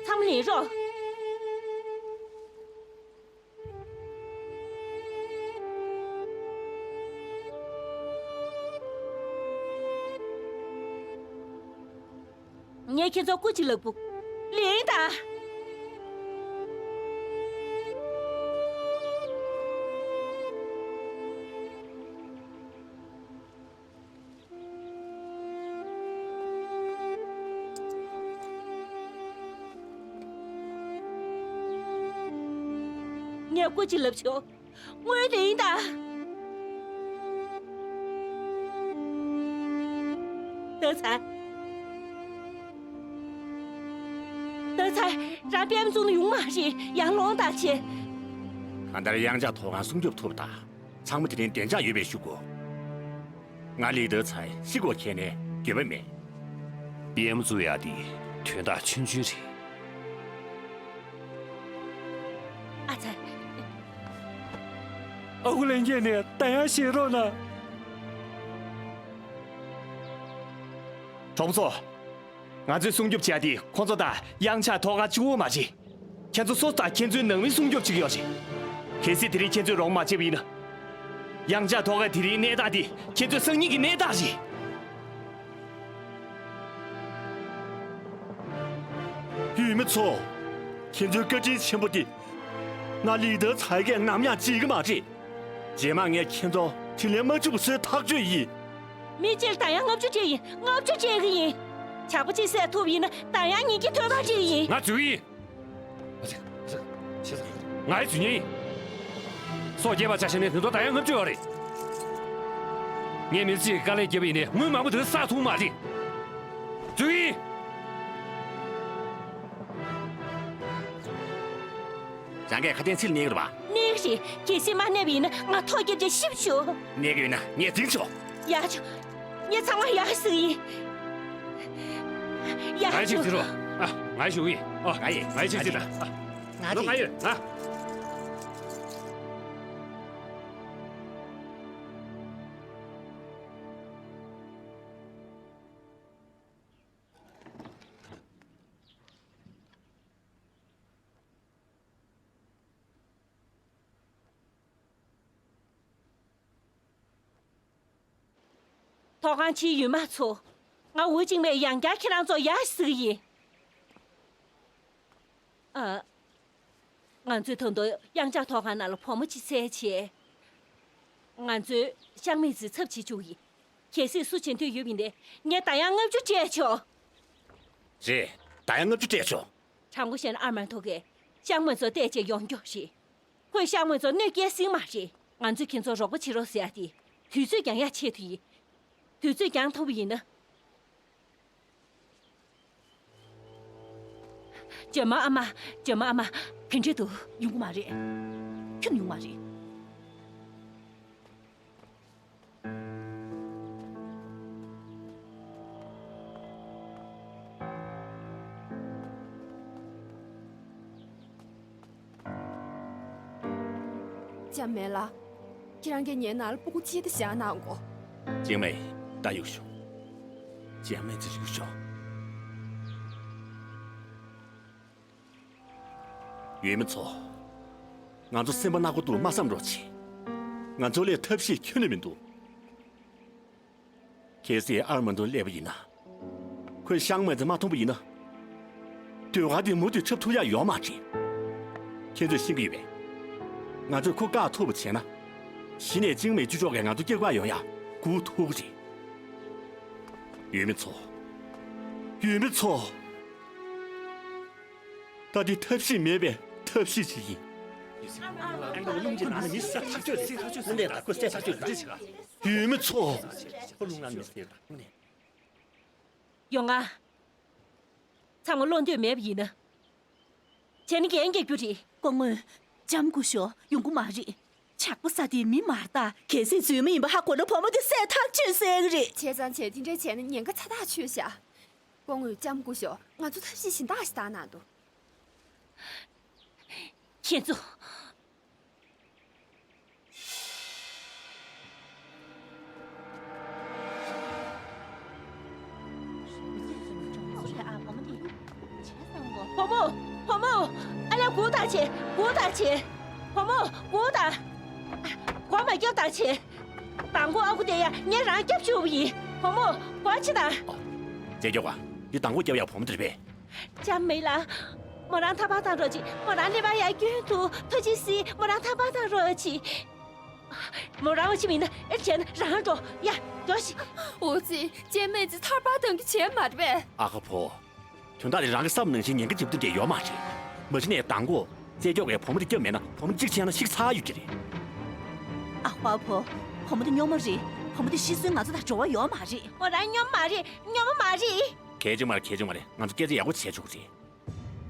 ཚང་མ་ལེན་རོགས། ངས་ཁྱེད་ཚོར་སྐུ་གཅིག་ལབ་གོ། ལེན་དང་། ངས་སྐུ་མཁྱེན་ལབ་ཆོག་དངོས་ལེན་དང་། ཏོག་ཙམ། ཏོག་ཙམ། རང་པད་མ་བཙུགས་ན་ཡོང་མ་རེད། ཡར་ལོངས་དང་བྱེད། གང་ལྟར་གཡང་ཆགས་ཐོག་ཁང་སྲུང་སྐྱོབ་ཐུབ་དང་། ཚང་མ་དེ་རིང་བདེ་འཇགས་ཡོད་པའི་ཞུ་དགོས། ང་ལི་ཏོ་ཚའི་ཤི་དགོས་ཁྱེར་ནས་འགྱོད་པ་མེད། པད་མ་བཙུགས་ཡག་དེ་དོན་དག་ཆུང་ཆུང་རེད། ཨ་ཙི། ཨ་ཁུ་ལྷན་རྒྱས་ནས་བདག་གཡང་བཞེས་རོགས་གནང་། གྲོགས་པོ་ཚོ། ང་ཚོས་སྲུང་སྐྱོབ་བྱེད་ཡག་དེ་ཁོང་ཚོ་དང་གཡང་ཆགས་ཐོག་ཁང་གཅིག་པོ་མ་རེད། ཁྱེད་ཚོ་སོ་སོ་དང་ཁྱེད་ཚོའི་ནང་མི་སྲུང་སྐྱོབ་བྱེད་ཀྱི་ཡོད་རེད། གལ་སྲིད་དེ་རིང་ཁྱེད་ཚོས་རོགས་མ་བྱས་པ་ཡིན་ན། གཡང་ཆགས་ཐོག་ཁང་དེ་རིང་གནས་སྟངས་དེ་ཁྱེད་ཚོའི་སང་ཉིན་གྱི་གནས་སྟངས་རེད། ཡུལ་མི་ཚོ། ཁྱེད་ཚོའི་བཀའ་དྲིན་ཆེན་པོ་དེ། ང་ལི་ཏོ་ཚའི་གིས་ནམ་ཡང་བརྗེད་ཀྱི་མ་རེད། རྗེས་མ་ངས་ཁྱེད་ཚོ་དྲིན་ལན་མ་འཇལ་བ་བཟོས་ཐག་ཆོད་ཡིན། མི་གཅིག་ལ་བདག་གཡང་ལྔ་བཅུ་སྤྲད་ཡིན། ལྔ་བཅུ་སྤྲད་ཀྱི་ཡིན། བྱག་པོ་གཅིག་བསད་ཐུབ་པ་ཡིན་ན་བདག་གཡང་ཉིས་བརྒྱ་ཐོན་པ་སྤྲད་ཀྱི་ཡིན། ང་འཛུལ་གྱི་ཡིན། ང་ཡི་འཛུལ་མཁན་ཡིན། སྲོག་བསྐྱབས་པ་ཆ་བཞག་ན་དེ་ཚོ་བདག་གཡང་ལྔ་བཅུ་ཡོད་རེད། ངས་མི་གཅིག་གི་དཀའ་ལས་བརྒྱབ་པ་ཡིན་ནའི་དངུལ་མང་པོ་དེ་བསགས་ཐུབ་མ་རེད། འཛུལ་གྱི་ཡིན། རང་གིས་ཁ་དན་ཚིག་གནས་ཀྱི་རེད་པ། གནས་ཀྱི་རེད། གལ་སྲིད་མ་གནས་པ་ཡིན་ན་ང་ཐོག་བརྒྱབ་བྱས་ཤི་བ་ཆོག་གནས་ཀྱི་ཡོད་ན་ངས་འཛིང་ཆོག་ཡག་ཆོག་ངས་ཚང་མ་ཡག་ཟེར་གྱི་ཡིན། ཡག་ང་ཡི་ཆོག་ཅིག་འཛིང་རོགས། ཨ། ང་ཡི་ཞུ་གི་ཡིན། ཨ། ང་ཡི། ང་ཡི་ཆིག་ཅིག་དང་། ཨ། ང་ལོ་ང་ཡི། ང་ཡོད། ང་། ཐོག་ཁང་ཕྱིའི་ཡུལ་མི་ཚོ། ང་འུ་གཅིག་མས་ཡང་བསྐྱར་ཁྱེད་རང་ཚོར་ཡག་ཟེར་གྱི་ཡིན། ཨ། ང་ཚོས་ད་དུང་གཡང་ཆགས་ཐོག་ཁང་ནང་ལ་བུ་མོ་གཅིག་བཙལ་བྱས། ང་ཚོའི་ཤག་མི་ཚོའི་ཚབ་བྱེད་བཅུག་གི་ཡིན། གལ་སྲིད་སུ་བྱེད་འདོད་ཡོད་པ་ཡིན་ན་ངས་བདག་གཡང་ལྔ་བཅུ་སྤྲད་ཆོག་རེད། བདག་གཡང་ལྔ་བཅུ་སྤྲད་ཆོག་དྲང་པོ་བཤད་ན་ཨ་མར་ཐོག་གིས་ཤག་མི་ཚོ་བལྟས་བྱས་ཡོང་རྒྱུ་རེད། ཁོས་ཤག་མི་ཚོར་གནོད་སྐྱེལ་སྲིད་མ་རེད། ང་ཚོས་ཁྱེད་ཚོར་རོགས་པ་བྱེད་རོགས་ཟེར་ཡ་དེ། དུས་ཚོད་འགྱངས་ཡག་ཆེད་དུ་ཡིན། དུས་ཚོད་འགྱངས་ཐུབ་པ་ཡིན་ན། ཇོ་མོ་ཨ་མ། ཇོ་མོ་ཨ་མ། ག་འདྲ་འདུག་ཡོང་གི་མ་རེད། ཁྱོན་ཡོང་མ་རེད། ཅམ་མེ་ལགས། ཁྱེད་རང་གིས་ངའི་ནང་ལ་སྤུ་གུ་གཅིག་དེ་བཞག་གནང་གོ། ཅིང་མེ། ད་གཡུག་ཤོག་ཅམ་མེ་ཚེ་གཡུག་ཤོག་ཡུལ་མི་ཚོ། ང་ཚོ་སེམས་པ་ནག་པོ་འདུག་མ་བསམ་རོགས་བྱེད། ང་ཚོ་ལས་ཐབས་ཤེས་ཁྱོན་ནས་མི་འདུག་གལ་སྲིད་ཨར་མན་ཏོ་སླེབས་པ་ཡིན་ན། ཁོས་ཤང་མེ་ཙི་མ་མཐོང་པ་ཡིན་ན། ཟློས་གར་དེ་མུ་མཐུད་འཁྲབ་ཐུབ་ཡག་ཡོད་མ་རེད། ཁྱེད་ཚོས་ཤེས་ཀྱི་ཡོད་པས། ང་ཚོས་ཁོ་བཀག་ཐུབ་པ་བྱས་ན། གཞི་ནས་ཅིང་མེ་ཅུ་ཅོག་གིས་ང་ཚོ་སྐྱབས་བཀག་ཡོང་ཡག་སྒུག་ཐུབ་ཀྱི་རེད། ཡུལ་མི་ཚོ། ཡུལ་མི་ཚོ། ད་འདི་ཐབས་ཤེས་མེད་པའི་ཐབས་ཤེས་ཅིག་ཡིན། ཡུལ་མི་ཚོ། ཡོང་ང་། ཚང་མ་བློ་འདོད་མེད་པ་ཡིན་ན། བྱས་ན་འགན་རྒྱག་རྒྱུ་རེད། སྐུ་ངོ། འཇམ་དགོས་ཤོག་ཡོང་གི་མ་རེད། ཇག་པ་ཟ་དེ་མི་མ་རེད་ད། གལ་སྲིད་འཛུལ་མ་ཡིན་པ་ཧ་གོ་ན་བུ་མོ་དེ་བསད་ཐག་ཆོད་ཟེར་གི་རེད། བྱས་ཙང་བྱས་དེ་འདྲ་བྱས་ན་ཉེན་ཁ་ཚ་ཐག་ཆོད་ཤག་སྐུ་ངོ་འཇམ་དགོས་ཤོག་ང་ཚོ་ཐབས་ཤེས་གཞན་དག་ཞིག་བཏང་ན་འདུག་ཁྱེད་ཚོ། བུ་མོ། བུ་མོ། ཨ་ལས་སྒུག་དང་བྱེད། སྒུག་དང་བྱེད། བུ་མོ། སྒུག་དང་། སྒོ་མ་རྒྱབ་དང་བྱེད། མདང་དགོང་ཨ་ཁུ་དེ་ཡ་ངས་རང་སྐྱབས་བཅུག་པ་ཡིན། བུ་མོ། སྒོ་ཕྱེ་དང་། རྗེས་སྐྱོབ་པ། འདི་མདང་དགོང་སྐྱབས་ཡག་བུ་མོ་དེ་རེད་པས། ལྕམ་མེ་ལགས། མོ་རང་ཐར་པ་བཏང་རོགས་གྱིས། མོ་རང་ཀླད་པ་ཡར་སྐྱོན་འདུག་ཐུགས་རྗེ་གཟིགས། མོ་རང་ཐར་པ་བཏང་རོགས་གྱིས། མོ་རང་འོ་ཅི་མིན་ན་ཨེ་བྱས་ན་རང་འགྲོ་ཡ། འགྲོ་ཞིག་འོ་ཙི། ལྕམ་མེ་ཙི་ཐར་པ་བཏང་གི་བྱས་མ་རེད་པས། ཨ་ཁ་ཕོ། དོན་དག་དེ་རང་གི་བསམ་ནང་བཞིན་ཉེན་ཁ་ཆེ་པོ་དེ་འདྲ་ཡོད་མ་རེད། མ་གཞི་ནས་མདང་དགོང་རྗེས་སྐྱོབ་པས་བུ་མོ་དེ་སྐྱབས་མེད་ན་བུ་མོ་གཅིག་ཆད་ན་ཤི་ཚར་ཡོད་ཀྱི་རེད། ཨ་ཁ་ཕོ། བུ་མོ་དེ་སྨྱོ་མ་རེད། བུ་མོ་དེ་ཤི་སོན་ང་ཚོ་དང་འབྲེལ་བ་ཡོད་མ་རེད། མོ་རང་སྨྱོ་མ་རེད། སྨྱོ་མ་རེད། གལ་ཆེ་མ་རེད། གལ་ཆེ་མ་རེད། ང་ཚོ་སྐད་ཆ་ཡག་པོ་བྱས་ཆོག་གི་རེད།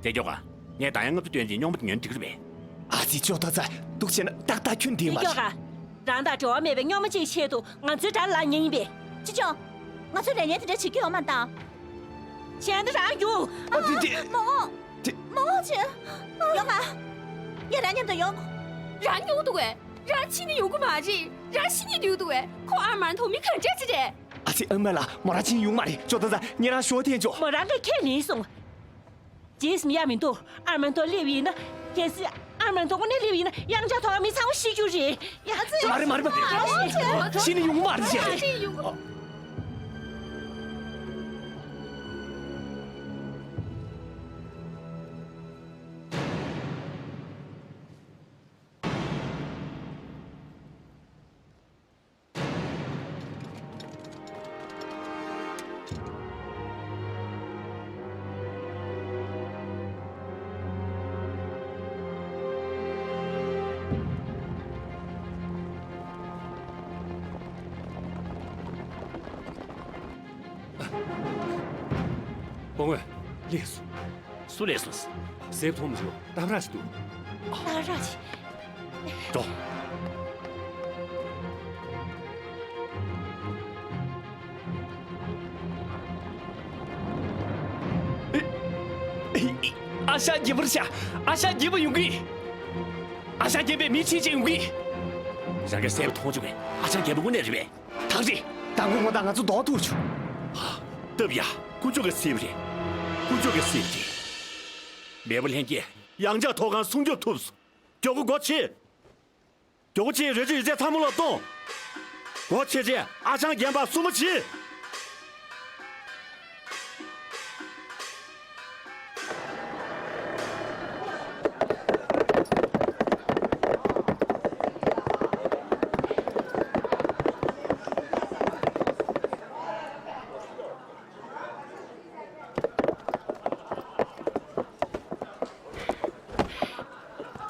རྗེས་སྐྱོབ་པ། ངས་ད་ཡང་ལྔ་བཅུ་སྟོན་གྱིས་སྨྱོ་མ་དེ་ཉོས་ན་འགྲིག་གི་རེད་པས། ཨ་ཙི་ཅོ་ཏོ་ཙ། འདུག་བྱས་ན་ཏག་ཏག་ཁྱོན་འདི་མ་རེད། རྗེས་སྐྱོབ་པ། རང་དང་འབྲེལ་བ་མེད་པའི་སྨྱོ་མ་ཅིག་ཆེད་དུ་ང་ཚོའི་དགྲ་ལ་ཉན་ཡིན་པས། ཅི་ཅོ། ང་ཚོས་ལས་ངན་དེ་འདྲ་བྱེད་རྒྱུ་ཡོད་མ་རེད་ད། གཞན་དག་རང་རྒྱུགས། ཨ་ཙི་ཙི། མོ། ཙི། མོ་ཅི། ཡོང་ང་། ངས་རང་མཉམ་དུ་ཡོང་། རང་ཉོ་འདུག་གས། རང་ཕྱིན་ནས་ཡོང་གི་མ་རེད། རང་ཤི་ནས་འདུག་འདུག་གས། ཁོ་ཨ་མར་ཐོག་མི་ག་འདྲ་ཅི་རེད། ཨ་ཙི། ཨ་མ་ལགས། མོ་རང་ཕྱིན་ཡོང་མ་རེད། ཅོ་ཏོ་ཙ། ངས་རང་ཞོ་འཐེན་ཆོག་མོ་རང་གིས་ཁས་ལེན་སོང་། རྗེས་སུ་ཡ་མི་འདུག་ཨ་མར་ཐོག་སླེབས་ཡིན་ན། གལ་སྲིད་ཨ་མར་ཐོག་ནས་སླེབས་ཡིན་ན་ཡང་བསྐྱར་ཐོག་མི་ཚང་མ་ཤི་རྒྱུ་རེད། ཡ་ཙི། མ་རེད་མ་རེད་མ་རེད། ཕྱིན་ནས་ཡོང་མ་རེད་ཅེས། སྐུ་ངོ། སླེབས་སོང་། སུ་སླེབས་སོང་། གསལ་པོ་མཐོང་མི་འདུག་གཏམ་ར་ཞིག་འདུག་གཏམ་ར་ཞིག་འགྲོ། ཨ་ཞང་རྒྱལ་པོ་རེད་ཤག་ཨ་ཞང་རྒྱལ་པོ་ཡོང་གི། ཨ་ཞང་རྒྱལ་པོས་མི་ཁྲིད་བྱས་ཡོང་གི། རང་གིས་གསལ་པོ་མཐོང་བྱུང་བས། ཨ་ཞང་རྒྱལ་པོ་དངོས་གནས་རེད་པས། ཐག་རེད། མདང་དགོང་ཁོང་དང་ང་ཚོ་རྡོག་ཐུག་བྱུང་། ཧ། སྟབས་ཡག་དཀོན་མཆོག་གི་སྲས་པོ་རེད། དཀོན་མཆོག་གི་སྲས་པོ་རེད། མེས་པོ་ལྷན་རྒྱས། ཡང་བསྐྱར་ཐོག་ཁང་སྲུང་སྐྱོབ་ཐུབ་སོང་། མགྱོགས་པོ་སྒོ་ཕྱེ། མགྱོགས་པོ་བྱེད། རོལ་ཆ་ཡོད་ཚད་ཚང་མ་ལ་གཏོང་། སྒོ་ཕྱེ་རྗེས་ཨ་ཞང་རྒན་པར་སྲུང་མ་བྱེད།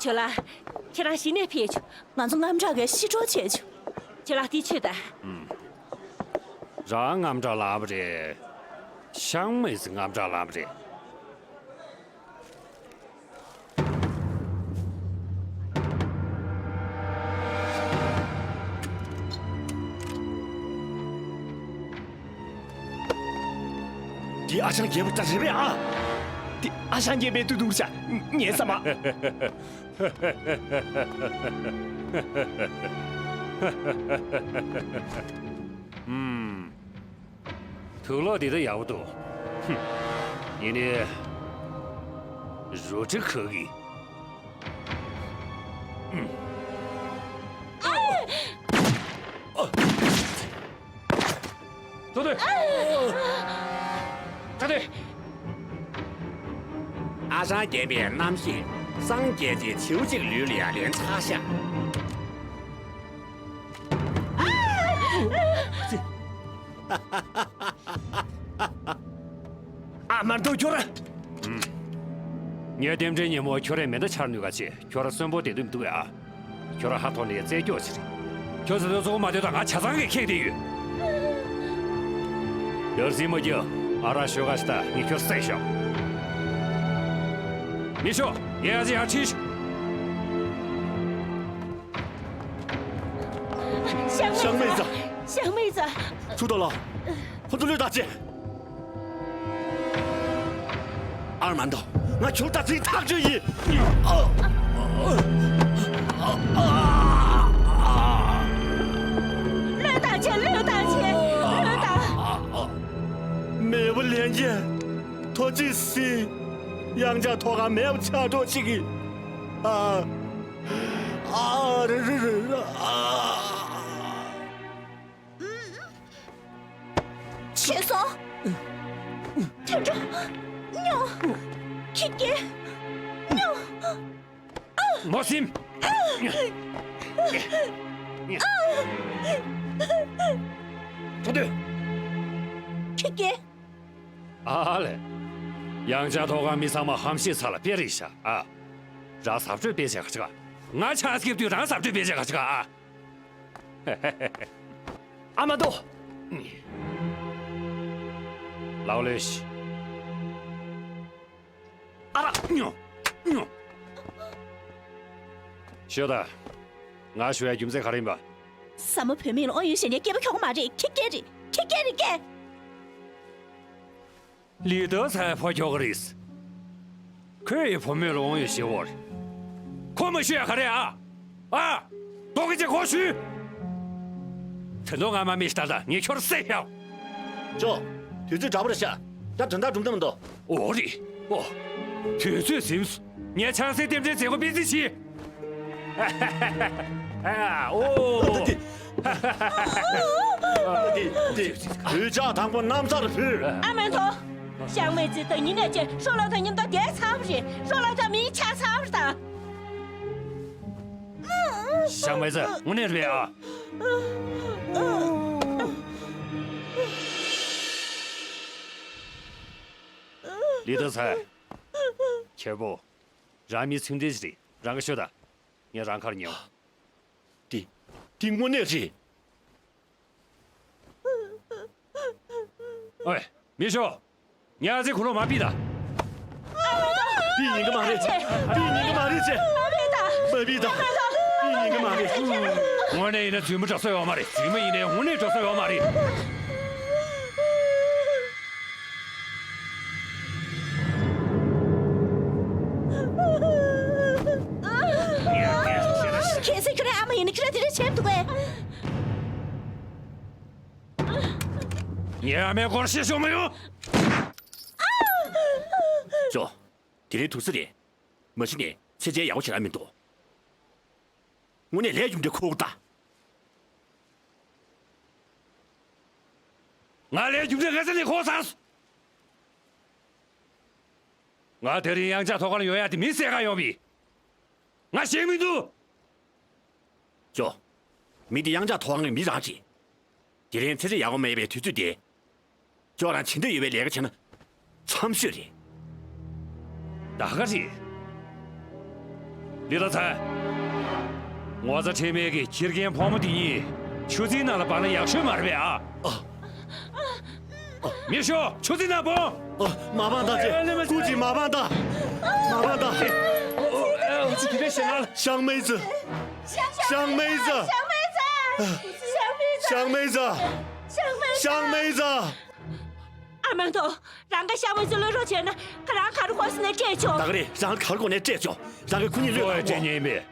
ཇོ་ལགས། ཁྱེད་རང་གཞི་ནས་ཕེབས་བྱུང་། ང་ཚོ་དངངས་སྐྲག་གིས་ཤི་གྲབས་བྱས་བྱུང་། ཇོ་ལགས་འདི་མཆོད་དང་། ཨུམ། རང་དངངས་སྐྲག་ལངས་པ་རེད། ཤང་མེ་ཙི་དངངས་སྐྲག་ལངས་པ་རེད། འདི་ཨ་ཞང་རྒྱལ་པོ་འདྲ་རེད་པས་ཨ། འདི་ཨ་ཞང་རྒྱལ་པོའི་སྟོད་ཐུག་བྱ། ངའི་བསམ་པ། ཧུམ། དུག་ལོག་འདི་ད་ཡག་པོ་འདུག་ཧུམ། ཡིན་ནའི། རོ་ཁྲི་ཁ་གི། ཨ། ཨ། ཨ་ཅེ། ཨ་ཞང་རྒྱལ་པོའི་རྣམ་ཤེས་སངས་རྒྱས་ཀྱི་བྱིའུ་གཅིག་ལུས་ལ་ཡང་ལན་ཆགས་ཤག་ཨ་མར་དོ་ཁྱོད་ར། ངའི་རྟེན་འབྲེལ་ཉིན་མོ་ཁྱོད་རས་མེ་མདའ་འཕྱར་ནུས་ག་ཅེ། ཁྱོད་ར་གསོན་པོ་བསྡད་དུས་མི་འདུག་ཨ། ཁྱོད་ར་ཧ་ཐོར་ནས་རྩེད་སྐྱོག་ཅིག་རེད། ཁྱོད་ཚོ་དོ་ཚོགས་མ་དེ་དང་ང་ཆ་ཚང་གིས་ཁེངས་བསྡད་ཡོད། འདར་སིག་མ་རྒྱག་ཨ་རག་ཤོད་ག་ཞིག་ད་ངས་ཁྱོད་བསད་ཤོག་མི་ཤོག་ངས་ཨ་ཅེ་ཡར་ཁྲིད་ཤོག་ཞང་མེ་ཛ། ཞང་མེ་ཛ། ཚུར་ལྟ་ལ། ཁོ་ཚོ་བློས་བཏང་ཅེ། ཨར་མན་དོ། ང་ཁྱོད་ད་ཚིག་ཐག་གཅོད་ཡིན། བློས་བཏང་ཅེ། བློས་བཏང་ཅེ། བློས་བཏང་། མེས་པོ་ལྷན་རྒྱས། ཐུགས་རྗེ་གཟིགས། ཡང་བསྐྱར་ཐོག་ཁ་མེད་པ་ཆགས་འགྲོ་ཅིག་གིས། ཨ། ཨ་རེ་རེ་རེ་རེ། ཨ། ཆེ་སོང་། ཐོན་འགྲོ། སྨྱོ། ཁྱི་སྐྱེ། སྨྱོ། མོ་སིམ། ཐུ་ཐུ། ཁྱི་སྐྱེ། ཨ་ལེ། ཡང་བསྐྱར་ཐོག་ཁ་མི་ཚང་མ་ཧམ་ཤེད་ཚ་ལ་དཔེ་རེད་ཤག་ཨ། རང་གཟབ་སྤྲོས་དཔེ་བྱས་ག་ཅིག་ང་ཆང་སྐྱེབ་དུས་རང་གཟབ་སྤྲོས་དཔེ་བྱས་ག་ཅིག་ཨ། ཨ་མ་དོ། ལའོ་ལེ་ཤི། ཨ་ར། ཉོ། ཉོ། ཤོད་ད། ང་ཞུ་ཡ་རྒྱུ་མཚན་ག་རེ་ཡིན་པ། ཟ་མ་བུད་མེད་ལ་དབང་ཡོད་ཟེར་ནས་སྐྱེས་པ་ཁྱོག་མ་རེད། ཁྱི་སྐད་རེད། ཁྱི་སྐད་རེད་སྐད། ལི་ཏོ་ཚའི་ཕོ་ཁྱོ་ག་རེད། ཁོས་ཡི་བུ་མོ་ལ་དབང་ཡོད་ཞེས་བོར། ཁོ་མ་ཤོད་ཡ་ག་རེད་ཨ། ཨ། ཏོག་གི་ཅེ་གོ་ཞུ། དེ་ནོ་ང་མ་མི་ཤི་ད་ད་ངས་ཁྱོར་བསད་ཡ། ཅོ། དུས་ཚོད་དྲག་པོ་རེད་ཤག་ད་དོན་དག་གྲུབ་ཐབས་མི་འདུག་ཨོ་རེད། ཨོ། དུས་ཚོད་ཟིན་སོང་། ངས་ཆང་སའི་རྟེན་འབྲེལ་མཛད་སྒོ་སྤེལ་རྩིས་བྱེད། ཨ། ཨོ། འདི། འདི། འདི། གོད་ཆག་དང་པོ་གནམ་སར་ཕུལ། ཨ་མན་ཐོ། ཞང་མེ་ཙི་དང་ཉི་ནས་ཅེ་ཧྲོ་ལ་དང་མཉམ་དུ་བསྡད་ཚར་བ་རེད། ཧྲོ་ལ་དང་མིའི་ཆ་ཚར་བ་དང་། ཞང་མེ་ཙི་དངོས་གནས་རེད་ཨ། ལི་ཏོ་ཚའི། ཁྱེད་པོ། རང་མི་ཚིག་འདྲེ་ཞིག་རེད། རང་གི་ཤོད་ད། ངས་རང་ཁར་ཉེའོ། འདི། འདི་དངོས་གནས་རེད། ཨོའི། མི་ཤོག་ཉ་ཚེ་ཁུ་ལོ་མ་པི་ད། པི་ཡིན་གི་མ་རེད། པི་ཡིན་གི་མ་རེད་ཅེ། མ་པི་ད། པི་ཡིན་གི་མ་རེད། དངོས་གནས་ཡིན་ན་བཙུན་མོ་འགྲོ་ས་ཡོད་མ་རེད། བཙུན་མོ་ཡིན་ནའི་དངོས་གནས་འགྲོ་ས་ཡོད་མ་རེད། གལ་སྲིད་ཁྱོད་རའི་ཨ་མ་ཡིན་ན་ཁྱོད་ར་དེ་འདྲ་བྱེད་ཐུབ་པས། ངའི་ཨ་མའི་སྐོར་བཤད་ཤོག་མ་ཡོང་། ཅོ། དེ་རིང་དུས་ཚོད་རེད། མ་གཞི་ནས་ཚེ་ཆེན་ཡག་པོ་ཞེ་དྲག་མི་འདུག་དངོས་གནས་ལས་རྒྱུ་འབྲས་ཁོ་ད། ང་ལས་རྒྱུ་འབྲས་ངེས་ས་ནས་ཁོ་ཚར་སོང་། ང་དེ་རིང་ཡང་བསྐྱར་ཐོག་ཁར་ཡོང་ཡ་དེ་མི་བསད་ག་ཡོང་བས། ང་ཞེད་མི་འདུག་ཅོ། མི་འདི་ཡང་བསྐྱར་ཐོག་ཁང་གི་མི་རང་རེད། དེ་རིང་ཚེ་ཆེན་ཡག་པོ་མེད་པའི་དུས་ཚོད་དེ། ཅོ་རང་བྱེད་འདོད་ཡོད་པའི་ལས་ཀ་བྱས་ན། འཚམ་ཤོས་རེད། ད་ག་རེད། ལི་ཏོ་ཚའི། ངོ་ཚ་ཁྲེལ་མེད་ཀྱི་ཁྱི་རྒན་ཕོ་མོ་འདི་གཉིས་ཆུ་རྫིང་ནང་ལ་སྤང་ན་ཡག་ཤོས་མ་རེད་པས་ཨ། མི་ཤོག་ཆུ་རྫིང་ནང་སྤོང་། མ་སྤང་ད་ཅེ། སྐུ་མཁྱེན་མ་སྤང་ད། མ་སྤང་ད། ཞང་མེ་ཙི། ཞང་མེ་ཙི། ཞང་མེ་ཙི། ཞང་མེ་ཙི། ཨ་མ་ཏོ། རང་ག་ཤ་མོ་ཚོ་བློ་རོགས་བྱས་ན་ཁ་རང་ག་རུ་ཁོ་སི་ནས་སྤྲད་ཆོག་ད་ག་རེད། རང་ག་རུ་ཁོ་ནས་སྤྲད་ཆོག་རང་གི་ཁུ་ཉིད་ལོས་ཁོ་ཡི་སྤྲད་ཉེན་མེད།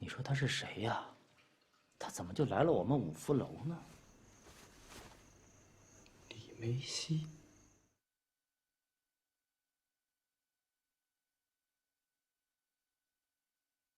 你说他是谁呀？他怎么就来了我们五福楼呢？李梅溪。